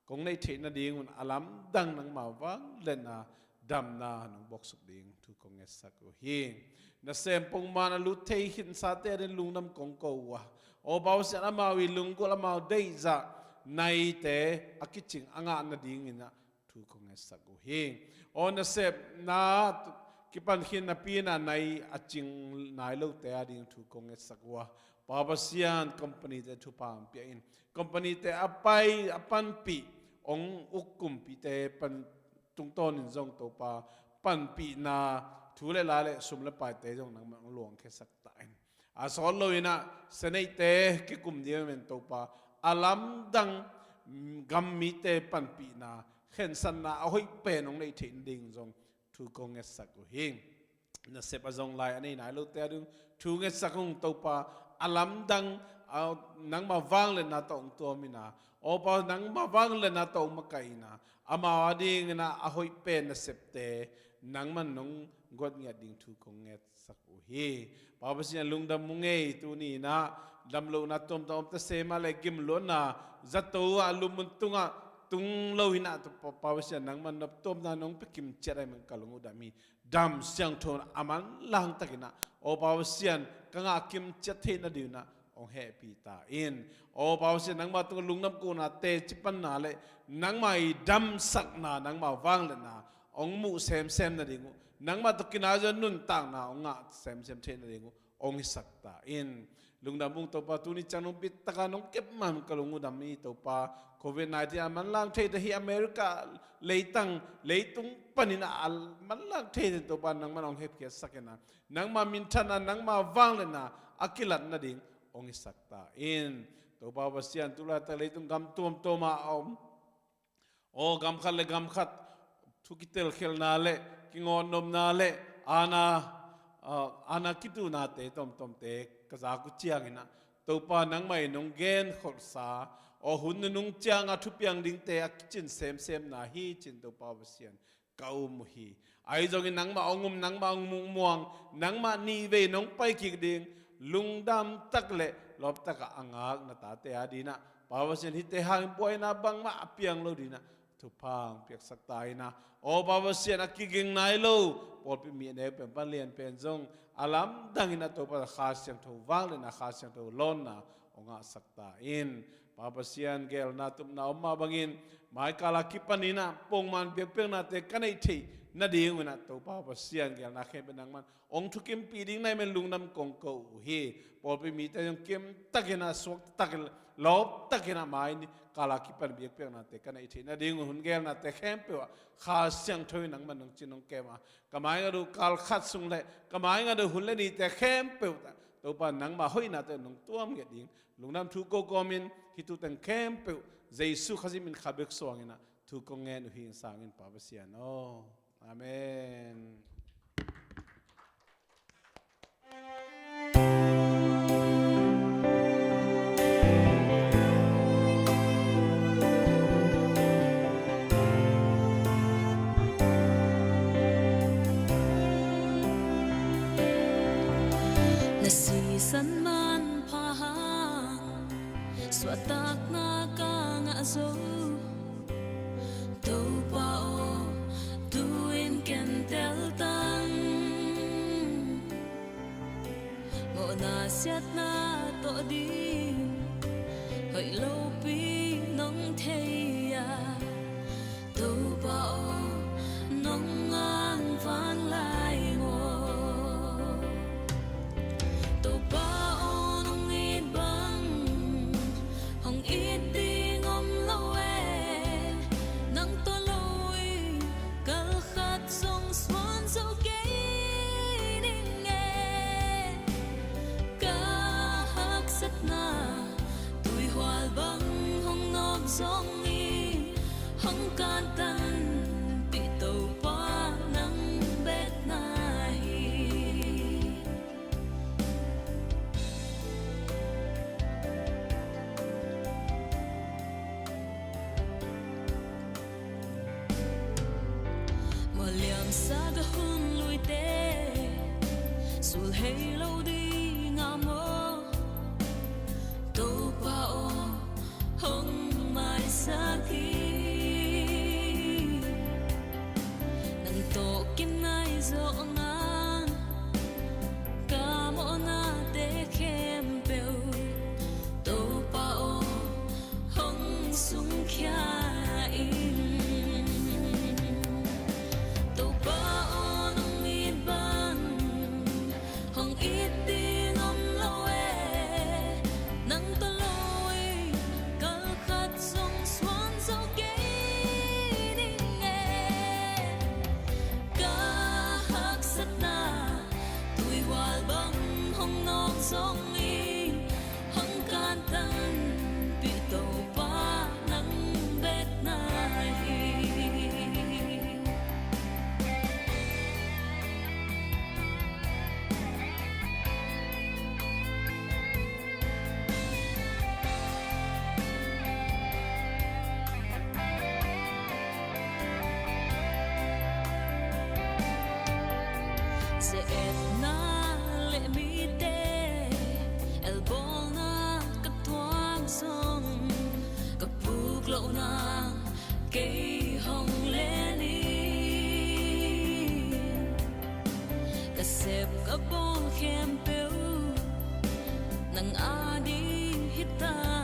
kong neih theih nadingun a lamdang nangmah vangliatna, damna nong bawksuk ding thu kong ngetsak uh hi. Nasem pongman a lut thei khinsate ading lungdam kong ko uh a, aw Pa Pasian, amau i lunggulh, amau deihzah naite a kicing a ngah nadingin ah thu kong ngetsak uh hi. Aw nasepna kipan khin napi-in ah nai a cing nai lote ading thu kong ngetsak uh a, Pa Pasian, company-te thupha hong pia in. Company-te a pai a panpih hong uk kumpite pan tungtawnin zong Topa, panpihna, thu le la le sum le paite zong nangman hong luangkhiasak ta in. A sawt lo in ah sianeihte kikum ding hi men Topa, a lamdang, mm, gam mite panpihna, khensatna a hoih pen hong neih theih nading zong thu kong ngetsak uh hi. Nasep a zong lai a nei nai lote a ding thu ngetsak ung Topa, a lamdang, a, nangma vangliatna tawh hong tuam in ah, aw Pa, nangma vangliatna tawh hong makaih in ah, amau a ding in ah a hoih pen nasepte nangman nong guat ngiat ding thu kong ngetsak uh hi. Pa Pasian, lungdam ung ei, tuni in ah damlohna tuamtuam om ta se mah le gimluatna, zato ah, lum mun tungah tung lo in ah, Pa, Pa Pasian, nangman nop tuamna nong pia kimciat ahih man ka lung uh dam hi. Dam siangtho a manlang tak in ah, aw Pa Pasian, ka ngah kimciat theih nading in ah hong hehpih ta in. Aw Pa Pasian, nangma tungah lungdam kohna, teci panna le nangma i damsakna, nangma vangliatna hong muh semsem nading uh, nangma tawh kinai zaw nuntakna hong ngah semsem theih nading uh hong hisak ta in. Lungdam ung Topa, tuni ciang nong bitak a nong kep man ka lung uh dam hi Topa. Covid nineteen a manlang thei ta hi, America leitang, leitung panin a manlang thei ta hi Topa, nangman hong hepkhiatsak in ah, nangma minthanna, nangma vangliatna a kilat nading hong hisak ta in. Topa Pasian, tulaitak leitung gam tuamtuam ah a om, aw, gam khat le gam khat thu kitelkhialhna le kingawtnopna le aana, ah, aana kituhnate tuamtuamte ka zak uh ciangin ah, Topa, nangmah in nong genkholhsa, aw, hun nunung ciang a thupiang dingte a kicin semsemna hi ci-in Topa Pasian, ka um uh hi. Ahi zongin nangmah hong um, nangmah hong muang, nangmah nihvei nong pai kik ding lungdam tak le lawp tak a a ngak na tate a ding in ah, Pa Pasian, hihte hangin buaina bangmah a piang lo ding in ah thupha hong piaksak ta in ah, aw Pa Pasian, a kiging nai lo pawlpi mi a neu pen pan lian pen zong a lamdang in ah Topa Kha Siangtho vangliatna, Kha Siangtho lawnna hong ngahsak ta in. Pa Pasian, gelna tupna om mah bangin mai kal a kipan in ah pongman biakpiaknate ka neih theih nading un ah Topa Pasian, gelna khempeuh nangman hong thukimpih ding na hih man lungdam kong ko uh hi. Pawlpi mite zong kimtak in ah, suakta tak in, lawp tak in ah mai kal a kipan biakpiaknate ka neih theih nading un, hun gelnate khempeuh ah Kha Siangtho in nangman nong cin nong kem a, ka mai ngat uh kal khat sung le ka mai ngat uh hun le nite khempeuh ah Topa, nangma hoihnate nong tuam ngiat ding lungdam thu ko kawmin hih thu teng khempeuh Jesu Khazih min khat bek suang in ah thu kong ngen uh hi. Inn sangin Pa Pasian aw. Amen. Na sisan manpha hang suahtakna ka ngah zo. Topa aw, tu-in ken teltang. Mawhna siatna tawh ding hoih lopi nong thei a, Topa aw, nong ngangvang lai maw? Topa aw, nong it bang hong it ding om lo e. Nang tawh lo in kal khat zong suan zo kei ning e. Ka haksatna tuihual bang hong nawk zongin, hong kantanpih Topa nang bek na hi. Mawh liamsa ka hun luite sulhei lo ding a maw? Topa aw, hong maisa Nasep ka bawl khempeuh nang ading hi ta.